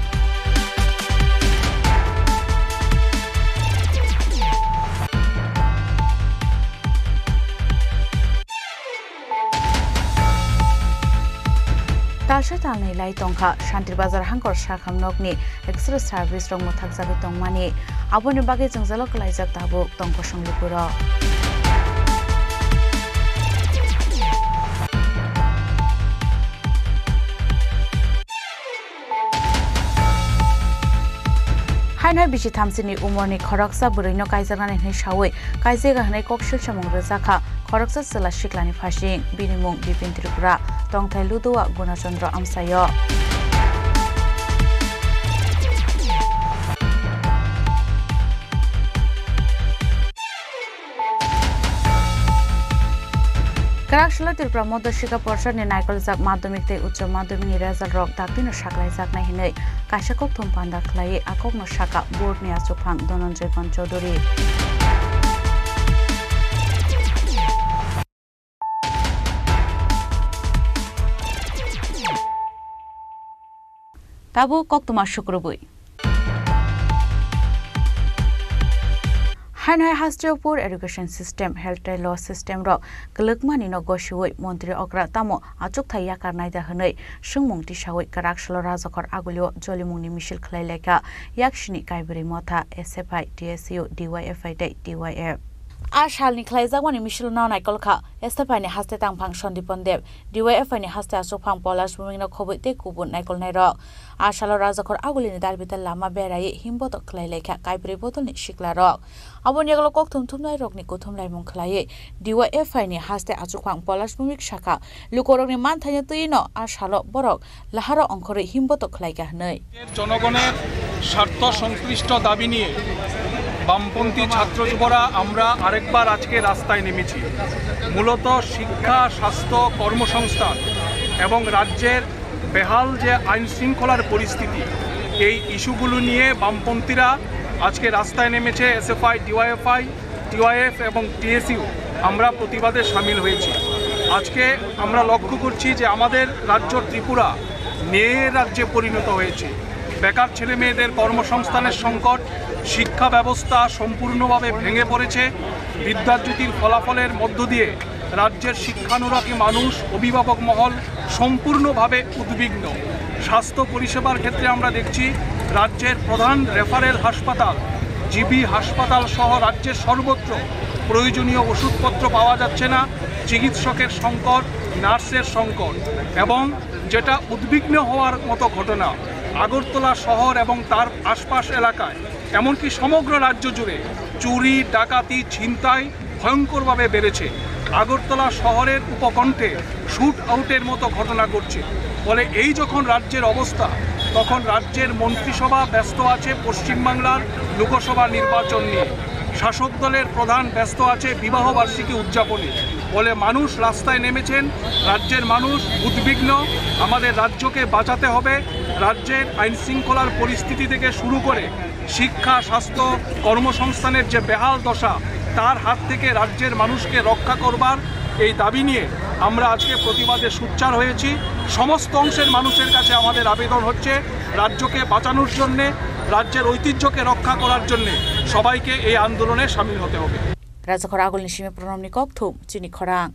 Talsa talnwi lai tongkha, Shantir Bazar hangkor sakham nokni X-ray service rok mwthakjagwi tongmani. Aboni bagwi jwngjalo kwlaijak tabuk tongkosong lukurok. Haino bisi thamsini umorni khoroksa bwrwino kaijaknani hwnwi sawi kaijakya hwnwi koksil samung rwjakha khoroksa chwla siklani phasing, bini mung Bipin Tripura, tongthai Ludowa Gunachandra amchaio. Kwrak salo Tripura Madhyasika Porishad ni naikoljak madhyamik tei uccho madhyamik ni result rok daktino saklaijaknai hinwi kaisa kokthum panda khlaiwi a kokno sakha board ni achukphang Dhananjay Ban Chowdhury. Tabuk koktwma sukrubwi. Haino hai hasteo poor education system, health tei law system rok kwlwkmani no gosiwi montri okra tamo achukthai yakar naida hwnwi swngmung tisawi kwrak salo Rajakhor agulio jolimungni misil khlai laikha. Yaksini Kaibrwi Motha, S F I, T S U, D Y F I tei T Y F. A salni khlaijakmani misil no naikol kha S F I ni haste tangphang Sandipan Deb, D Y F I ni haste achukphang Polash Bhumik no khobwi tei kubun naikolnai rok. A salo Rajakhor agulini dalbital lama beraiwi himbotok khlai laikha Kaibrwi bodolni sikla rok. Aboni yagulo kokthum thumnai rokni kuthum laimung khlaiwi D Y F I ni haste achukphang Polash Bhumik sakha, lukurokni manthaino twiwi no a salo borok laharo ongkhorwi himbotok khlaikha hwnwi. জনগণের স্বার্থ সংশ্লিষ্ট দাবি নিয়ে বামপন্থী ছাত্র যুবরা আমরা আরেকবার আজকে রাস্তায় নেমেছি। মূলত শিক্ষা, স্বাস্থ্য, কর্মসংস্থান এবং রাজ্যের বেহাল যে আইন শৃঙ্খলার পরিস্থিতি, এই ইস্যুগুলো নিয়ে বামপন্থীরা আজকে রাস্তায় নেমেছে। এসএফআই, ডিওয়াইএফআই, টিওয়াইএফ এবং টিএসইউ আমরা প্রতিবাদে সামিল হয়েছি। আজকে আমরা লক্ষ্য করছি যে আমাদের রাজ্য ত্রিপুরা ন্যায়ের রাজ্যে পরিণত হয়েছে। বেকার ছেলে মেয়েদের কর্মসংস্থানের সংকট, শিক্ষা ব্যবস্থা সম্পূর্ণভাবে ভেঙে পড়েছে। বিদ্যাজ্যোতির ফলাফলের মধ্য দিয়ে রাজ্যের শিক্ষানুরাগী মানুষ, অভিভাবক মহল সম্পূর্ণভাবে উদ্বিগ্ন। স্বাস্থ্য পরিষেবার ক্ষেত্রে আমরা দেখছি রাজ্যের প্রধান রেফারেল হাসপাতাল, জিবি হাসপাতাল সহ রাজ্যের সর্বত্র প্রয়োজনীয় ওষুধপত্র পাওয়া যাচ্ছে না, চিকিৎসকের সংকট, নার্সের সংকট এবং যেটা উদ্বিগ্ন হওয়ার মতো ঘটনা, আগরতলা শহর এবং তার আশপাশ এলাকায়, এমনকি সমগ্র রাজ্য জুড়ে চুরি, ডাকাতি, ছিনতাই ভয়ঙ্করভাবে বেড়েছে। আগরতলা শহরের উপকণ্ঠে শুট আউটের মতো ঘটনা ঘটছে। ফলে এই যখন রাজ্যের অবস্থা, তখন রাজ্যের মন্ত্রিসভা ব্যস্ত আছে পশ্চিমবাংলার লোকসভা নির্বাচন নিয়ে, শাসক দলের প্রধান ব্যস্ত আছে বিবাহ বার্ষিকী উদযাপনে। ফলে মানুষ রাস্তায় নেমেছেন, রাজ্যের মানুষ উদ্বিগ্ন। আমাদের রাজ্যকে বাঁচাতে হবে। রাজ্যের আইন শৃঙ্খলার পরিস্থিতি থেকে শুরু করে শিক্ষা, স্বাস্থ্য, কর্মসংস্থানের যে বেহাল দশা, তার হাত থেকে রাজ্যের মানুষকে রক্ষা করবার এই দাবি নিয়ে আমরা আজকে প্রতিবাদে সোচ্চার হয়েছি। সমস্ত অংশের মানুষের কাছে আমাদের আবেদন হচ্ছে, রাজ্যকে বাঁচানোর জন্যে, রাজ্যের ঐতিহ্যকে রক্ষা করার জন্যে সবাইকে এই আন্দোলনে সামিল হতে হবে। Rajakhor agulni simi pronomni kokthum chini khorang.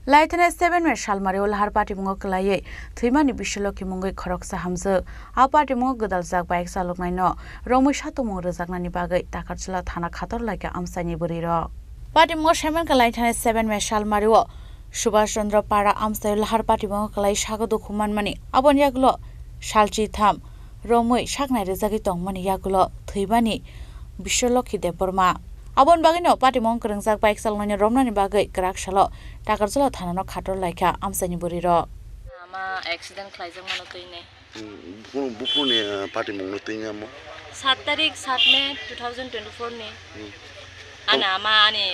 Laithane seven May salmario lahar patimungo kwlaiwi thwimani Biswalokhi mungwi khoroksa hamjwk. A patimungo gwdaljak bike chaloknaino romwi satumung rwjaknani bagwi Takarjala thana khator laikha amchaini bwrwirok. Patimungo semen kwlai thani seven May salmario Subhash Chandra Para amchaio lahar patimungo kwlai sago dukhu manmani. Aboni yagulo salchi tham romwi saknai rwjagwi tongmani yagulo thwimani Biswalokhi Debbarma. Aboni bagwino patimung kwrwngjak bike chaloknaino romnani bagwi kwrak salo Takarjala thanano khator laikha amchaini bwrwirok. Ama accident khlaijak mano twi ne. Hmm, buphuru-, buphuruni, ah, patimungno twi amo? Saat tarik, saat May two thousand twenty-four ni. Hmm. Ani ama ani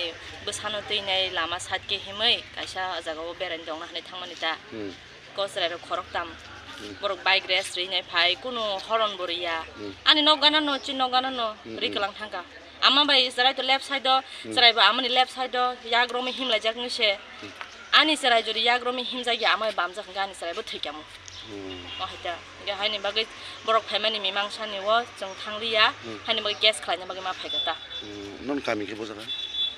bwsano twi nai lama side ke himwi kaisa jagao beraina tongna hinwi thangmani ta. Hmm. Ko chwrairok khoroktam. Hmm. Borok bike race rwinai phai, kunu horon bo rwya. Hmm. Ani nok gana no, chini nok gana no, hmm, rwi kwlang thangkha. Ama bai chwrai to left side o, hmm, chwrai bo amani left side o, yak romwi himlaijak ni se. Hmm. Ani chwrai jodi yak romwi himjak ya, ama bai bamjak hwnkhe ani chwrai bo thwikya mo. Hmm. O hai ta. Hwnkhe haini bagwi borok phaimani mimang sani o chwng thangliya, hmm, haini bagwi case khlaina bagwi ma phaikha ta. Hmm. Non kami khe bo jaga?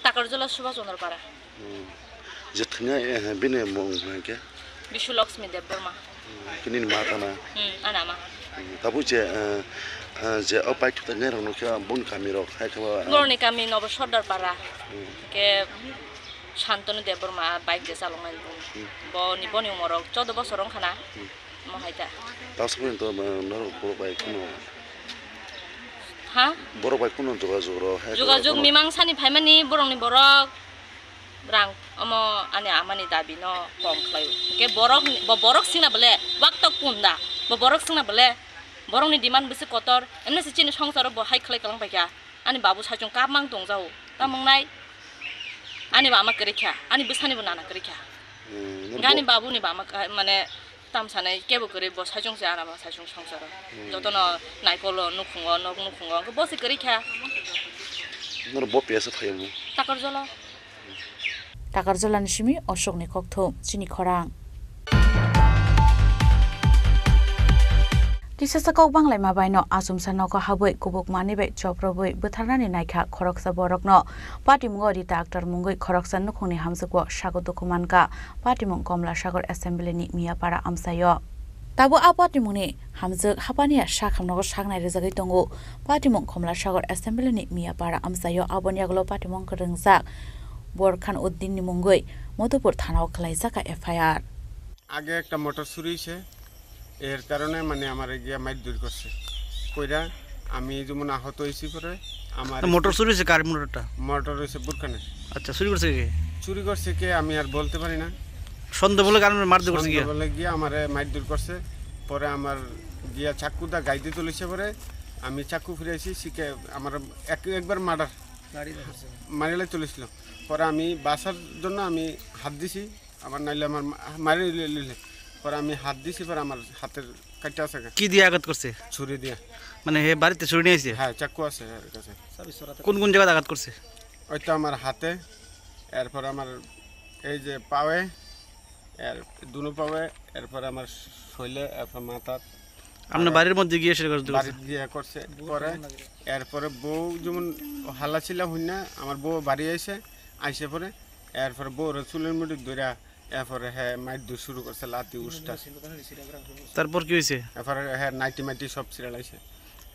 Takarjala Subhash Chandra Para. Hmm. Je thwngya, eh, bini mung hwnkhe? Bishu Lakshmi Debbarma. Hmm, khe nini ma tana? Hmm, ana ma. Hmm, tabuk je, eh, eh, je o paithuk tangnai rokno khe boni kami rok hai khe ba, eh? Boroni kami Nobo Sordar Para. Hmm. Khe Shantanu Debbarma bike je chaloknai bo. Hmm. Boni, boni umor rok choudo bosor wngkha na. Hmm. Mo hai ta. Tabuk to, eh, norok borok bai kuno. Ha? Borok bai kuno jogajog rok hai khe. Jogajog borok mimang sani phaimani borokni borok. Rang, omo ani amani dabi no kom khlai o. Hwnkhe borok, bo borok singna bole, wak tok punda. Bo borok singna bole, borok ni demand bisi kotor. Emni se chini songsaro bo hai khlai kalang paikha. Ani babu saichung kap mang tong jao. Tamung nai. Ani ba ama kwrwi kha. Ani bwsani bo nana kwrwi kha. Hmm, ani bo- babu ni ba ama ka-, mane tam sanai kebo kwrwi bo saichung se ana ma saichung songsaro. Hmm. Jotono naikolo nukhungo, nok nukhungo. Hwnkhe bo se kwrwi kha. Noro bo pesa phayo mo? Takarjala. Takarjalani simi Ashokni kokthum, chini khorang. Kisasa kok banglaima baino achomsa nogo habwi kubuk manwi bai choprobwi bwtharnani naikha khoroksa borokno. Patimungo Rita Akhtar mungwi khoroksa nukhungni hamjwkgo sago dukhu mankha. Patimung Komla Sagar Assembly ni Miyapara amchaio. Tabuk a patimungni hamjwk hapaniya sakhamnogo saknai rwjagwi tongo. Patimung Komla Sagar Assembly ni Miyapara amchaio, aboni yagulo patimung kwrwngjak Borkhan Uddin ni mungwi Madhupur thanao khwlaijak F I R. আগে একটা মোটর চুরি হয়েছে, এর কারণে মানে আমার গিয়া মারধর করছে। কইরা আমি যেমন আহত হয়েছি পরে আমার তো মোটর চুরি হয়েছে, কার মোটরটা? মোটর হয়েছে বুরখানের। আচ্ছা, চুরি করছে কে? চুরি করছে কে আমি আর বলতে পারি না। সন্দেহ বলে কারণে মারধর করছে সন্দেহ গিয়া? বলে গিয়া আমারে মারধর করছে। পরে আমার গিয়া চাক্কু দা গাইতে তুলেছে, পরে আমি চাক্কু ফিরে আসি, শিখে আমার এক-, একবার মার্ডার মারিলাই তুলেছিল। পরে আমি বাঁচার জন্য আমি হাত দিছি, আমার নাইলে আমার মা-, মারি লি-, লিলে। পরে আমি হাত দিছি, পরে আমার হাতের কাটটা আছে গা। কি দিয়ে আঘাত করছে? ছুরি দিয়া। মানে হে বাড়িতে ছুরি নিয়ে আইছে? হ্যাঁ, চাক্কু আছে এর কাছে। কোন কোন জায়গায় আঘাত করছে? ওই তো আমার হাতে, এরপর আমার এই যে পাওয়ে, এর দুনো পাওয়ে, এরপর আমার শরীরে, এরপর মাথাত। আপনার আর বাড়ির মধ্যে গিয়ে সেটা করতে করছে? বাড়িত গিয়ে করছে। পরে এরপরে বউ যেমন হাল্লা চিল্লা হই না, আমার বউ বাড়ি আইছে, আইসে পরে এরপরে বউরে চুলের মুঠি ধইরা এরপরে হ্যাঁ মাইর দৌড় শুরু করছে, লাতি উষ্টা। তারপর কি হয়েছে? এরপরে হ্যাঁ নাইটি মাইটি সব ছিঁড়া লাইছে।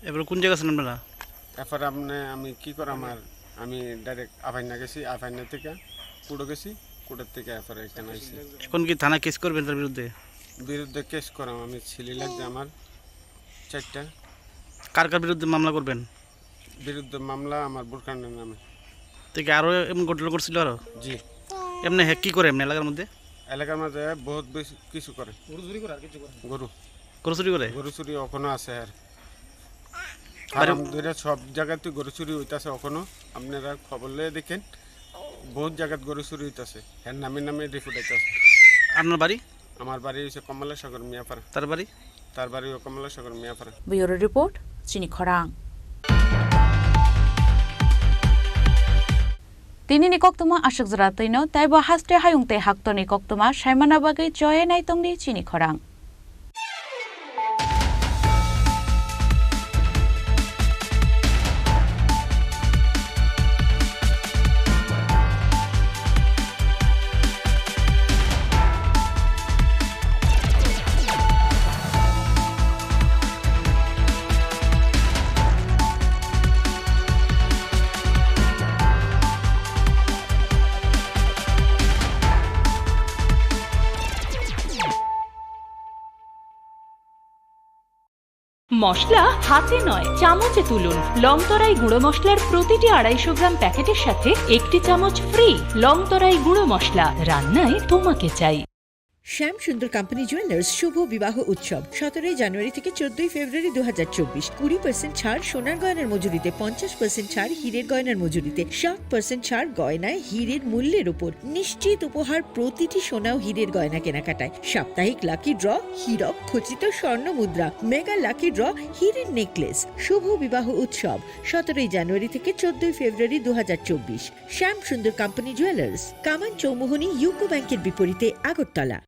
এরপরে কোন জায়গা আছেন আপনারা? এরপরে আপনি আমি কি করাম আর, আমি ডাইরেক্ট আফাইনা গেছি, আফাইনা থেকে কুটো গেছি, কুটোর থেকে এরপরে এখানে আইছি। এখন কি থানা কেস করবেন তার বিরুদ্ধে? বিরুদ্ধে কেস করাম, আমি ছিলি লাগছে আমার চারটা। কার কার বিরুদ্ধে মামলা করবেন? বিরুদ্ধে মামলা আমার বুরকানের নামে। তো কি আরো এমন ঘটনা ঘটছিল আরো? জি। এমনি হ্যাঁ কি করে এমনি এলাকার মধ্যে? এলাকার মাঝে বহুত বেশি কিছু করে। গরু চুরি করে আর কিছু করে? গরু। গরু চুরি করে? গরু চুরি ওখানে আছে আর। বাড়ি ফার্ম ধরে সব জায়গাতে গরু চুরি হইতাছে ওখানে। আপনারা খবর লয়ে দেখেন, বহুত জায়গাত গরু চুরি হইতাছে। এর নামে নামে রিপোর্ট হইতাছে। আপনার বাড়ি? আমার বাড়ি হইছে কমলা সাগর মিয়াপাড়া। তার বাড়ি? তার বাড়িও কমলা সাগর Miyapara. Bureau report, Chini Khorang. Tini ni koktwma aswk jora twino, taibo haste hayung tei haktorni koktwma saimana bagwi choye nai tongdi Chini Khorang. মশলা হাতে নয়, চামচে তুলুন। লংতরাই গুঁড়ো মশলার প্রতিটি আড়াইশো গ্রাম প্যাকেটের সাথে একটি চামচ ফ্রি। লংতরাই গুঁড়ো মশলা, রান্নায় তোমাকে চাই। শ্যাম সুন্দর কোম্পানি জুয়েলার্স শুভ বিবাহ উৎসব সতেরোই জানুয়ারি থেকে চোদ্দই ফেব্রুয়ারি দু হাজার চব্বিশ। কুড়ি পার্সেন্ট ছাড় সোনার গয়নার মজুরিতে, পঞ্চাশ পার্সেন্ট ছাড় হীরের গয়নার মজুরিতে, ষাট পার্সেন্ট ছাড় গয়নায় হীরের মূল্যের উপর। নিশ্চিত উপহার প্রতিটি সোনা ও হীরের গয়না কেনাকাটায়। সাপ্তাহিক লাকি ড্র, হীরক খচিত স্বর্ণ মুদ্রা, মেগা লাকি ড্র, হীরের নেকলেস। শুভ বিবাহ উৎসব সতেরোই জানুয়ারি থেকে চোদ্দই ফেব্রুয়ারি দু হাজার চব্বিশ। শ্যাম সুন্দর কোম্পানি জুয়েলার্স, কামান চৌমুহনী ইউকো ব্যাংকের বিপরীতে, আগরতলা।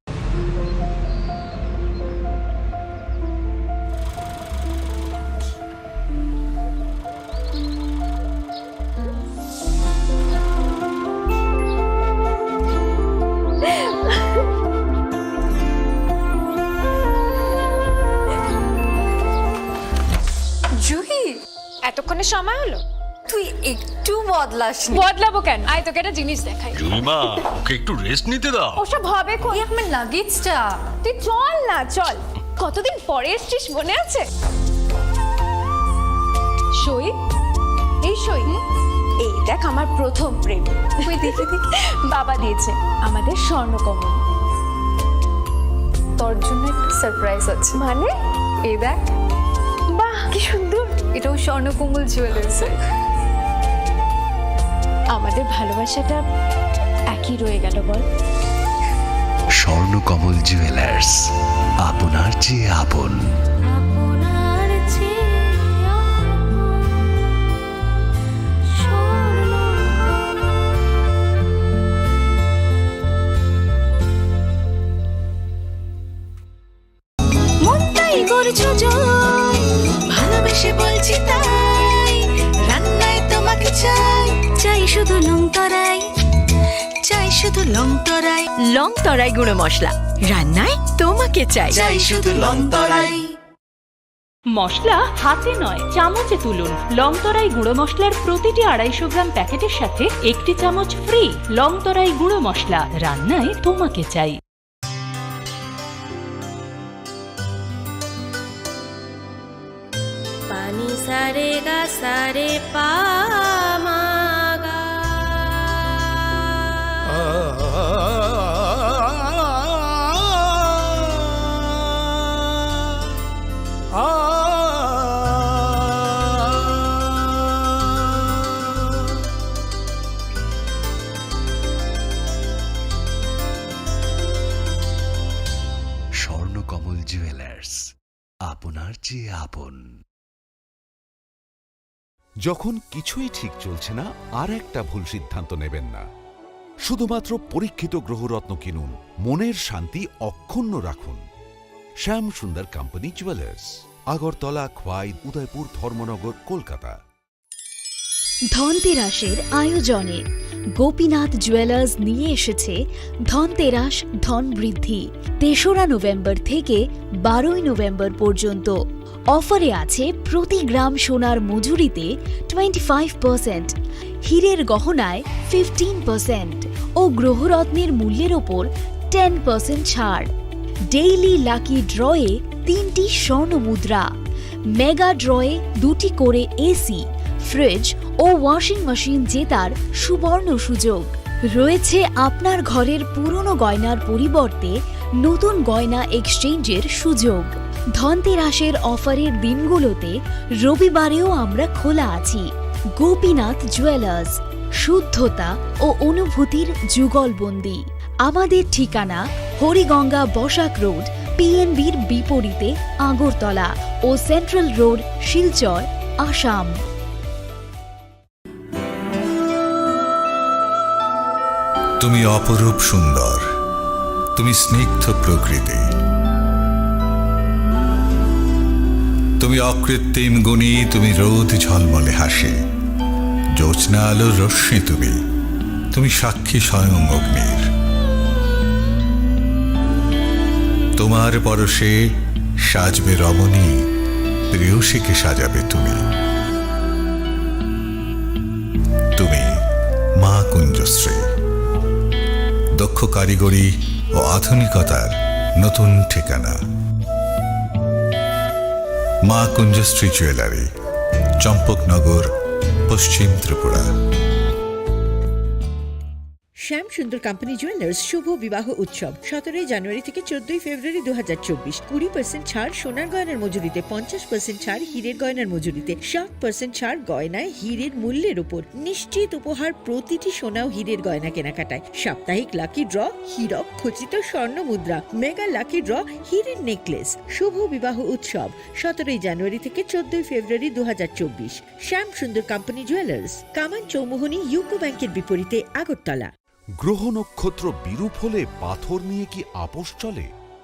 জুহি, এতক্ষণে সময় হলো? তুই একটু বদলাসনি। বদলাবো কেন? আয়, তোকে একটা জিনিস দেখাই। জুলিমা, ওকে একটু রেস্ট নিতে দাও। ওসব হবে কোন? এই আমার লাগেজটা। তুই চল না, চল। কতদিন পরে এসছিস, মনে আছে? সই, এই সই। এই দেখ, আমার প্রথম প্রেম। ওই দেখে দেখে বাবা দিয়েছে আমাদের স্বর্ণকমল। তোর জন্য একটা সারপ্রাইজ আছে। মানে? এই দেখ। বাহ, কি সুন্দর। এটাও স্বর্ণকমল জুয়েলার্সের। আমাদের ভালোবাসাটা একই রয়ে গেল, বল? স্বর্ণকমল জুয়েলার্স, আপনার চেয়ে আপন। আপনার চেয়ে আপন। মনটাই করছো জয়, ভালোবেসে বলছি তাই, রান্নায় তোমাকে চাই, চাই শুধু লং তরাই, চাই শুধু লং তরাই। লং তরাই গুঁড়ো মশলা, রান্নায় তোমাকে চাই। চাই শুধু লং তরাই। মশলা হাতে নয়, চামচে তুলুন। লং তরাই গুঁড়ো মশলার প্রতিটি আড়াইশো গ্রাম প্যাকেটের সাথে একটি চামচ ফ্রি। লং তরাই গুঁড়ো মশলা, রান্নায় তোমাকে চাই। পানি সারে গা সারে পা মা গা। জুয়েলার্স, আপনার যে আপন। যখন কিছুই ঠিক চলছে না, আর একটা ভুল সিদ্ধান্ত নেবেন না। শুধুমাত্র পরীক্ষিত গ্রহরত্ন কিনুন, মনের শান্তি অক্ষুণ্ণ রাখুন। শ্যাম সুন্দর কোম্পানি জুয়েলার্স, আগরতলা, খোয়াই, উদয়পুর, ধর্মনগর, কলকাতা। ধনতেরাসের আয়োজনে গোপীনাথ জুয়েলার্স নিয়ে এসেছে ধনতেরাস ধন বৃদ্ধি। তেসরা নভেম্বর থেকে বারোই নভেম্বর পর্যন্ত অফারে আছে প্রতি গ্রাম সোনার মজুরিতে টোয়েন্টি ফাইভ পার্সেন্ট, হীরের গহনায় ফিফটিন পার্সেন্ট ও গ্রহরত্নের মূল্যের ওপর টেন পার্সেন্ট ছাড়। ডেইলি লাকি ড্রয়ে তিনটি স্বর্ণ মুদ্রা, মেগা ড্রয়ে দুটি করে এসি, ফ্রিজ ও ওয়াশিং মেশিন জেতার সুবর্ণ সুযোগ। রয়েছে আপনার ঘরের পুরনো গয়নার পরিবর্তে নতুন গয়না এক্সচেঞ্জের সুযোগ। ধনতেরাসের অফারের দিনগুলোতে রবিবারেও আমরা খোলা আছি। গোপীনাথ জুয়েলার্স, শুদ্ধতা ও অনুভূতির যুগলবন্দি। আমাদের ঠিকানা হরিগঙ্গা বসাক রোড, পিএনবির বিপরীতে আগরতলা ও সেন্ট্রাল রোড, শিলচর, আসাম। তুমি অপরূপ সুন্দর, তুমি স্নিগ্ধ প্রকৃতি, তুমি অকৃত্রিম গুণী, তুমি রোদ ঝলমলে হাসি, জ্যোৎস্না আলোর রশ্মি তুমি, তুমি সাক্ষী স্বয়ং অগ্নির। তোমার পরশে সাজবে রমণী, প্রেয়সীকে সাজাবে তুমি। তুমি মা কুঞ্জশ্রী, দক্ষ কারিগরি ও আধুনিকতার নতুন ঠিকানা। মা কুঞ্জশ্রী জুয়েলারি, চম্পকনগর, পশ্চিম ত্রিপুরা। শ্যাম সুন্দর কোম্পানি জুয়েলার্স শুভ বিবাহ উৎসব সতেরোই জানুয়ারি থেকে চোদ্দই ফেব্রুয়ারি দু হাজার চব্বিশ। কুড়ি পার্সেন্ট ছাড় সোনার গয়নার মজুরিতে, পঞ্চাশ পার্সেন্ট ছাড় হীরের গয়নার মজুরিতে, সাত পার্সেন্ট ছাড় গয়নায় হীরের মূল্যের উপর। নিশ্চিত উপহার প্রতিটি সোনা ও হীরের গয়না কেনাকাটায়। সাপ্তাহিক লাকি ড্র, হীরক খচিত স্বর্ণ মুদ্রা, মেগা লাকি ড্র, হীরের নেকলেস। শুভ বিবাহ উৎসব সতেরোই জানুয়ারি থেকে চোদ্দই ফেব্রুয়ারি দু হাজার চব্বিশ। শ্যাম সুন্দর কোম্পানি জুয়েলার্স, কামান চৌমুহনী ইউকো ব্যাংকের বিপরীতে আগরতলা। গ্রহ নক্ষত্র বিরূপ হলে পাথর নিয়ে কি আপোষ চলে?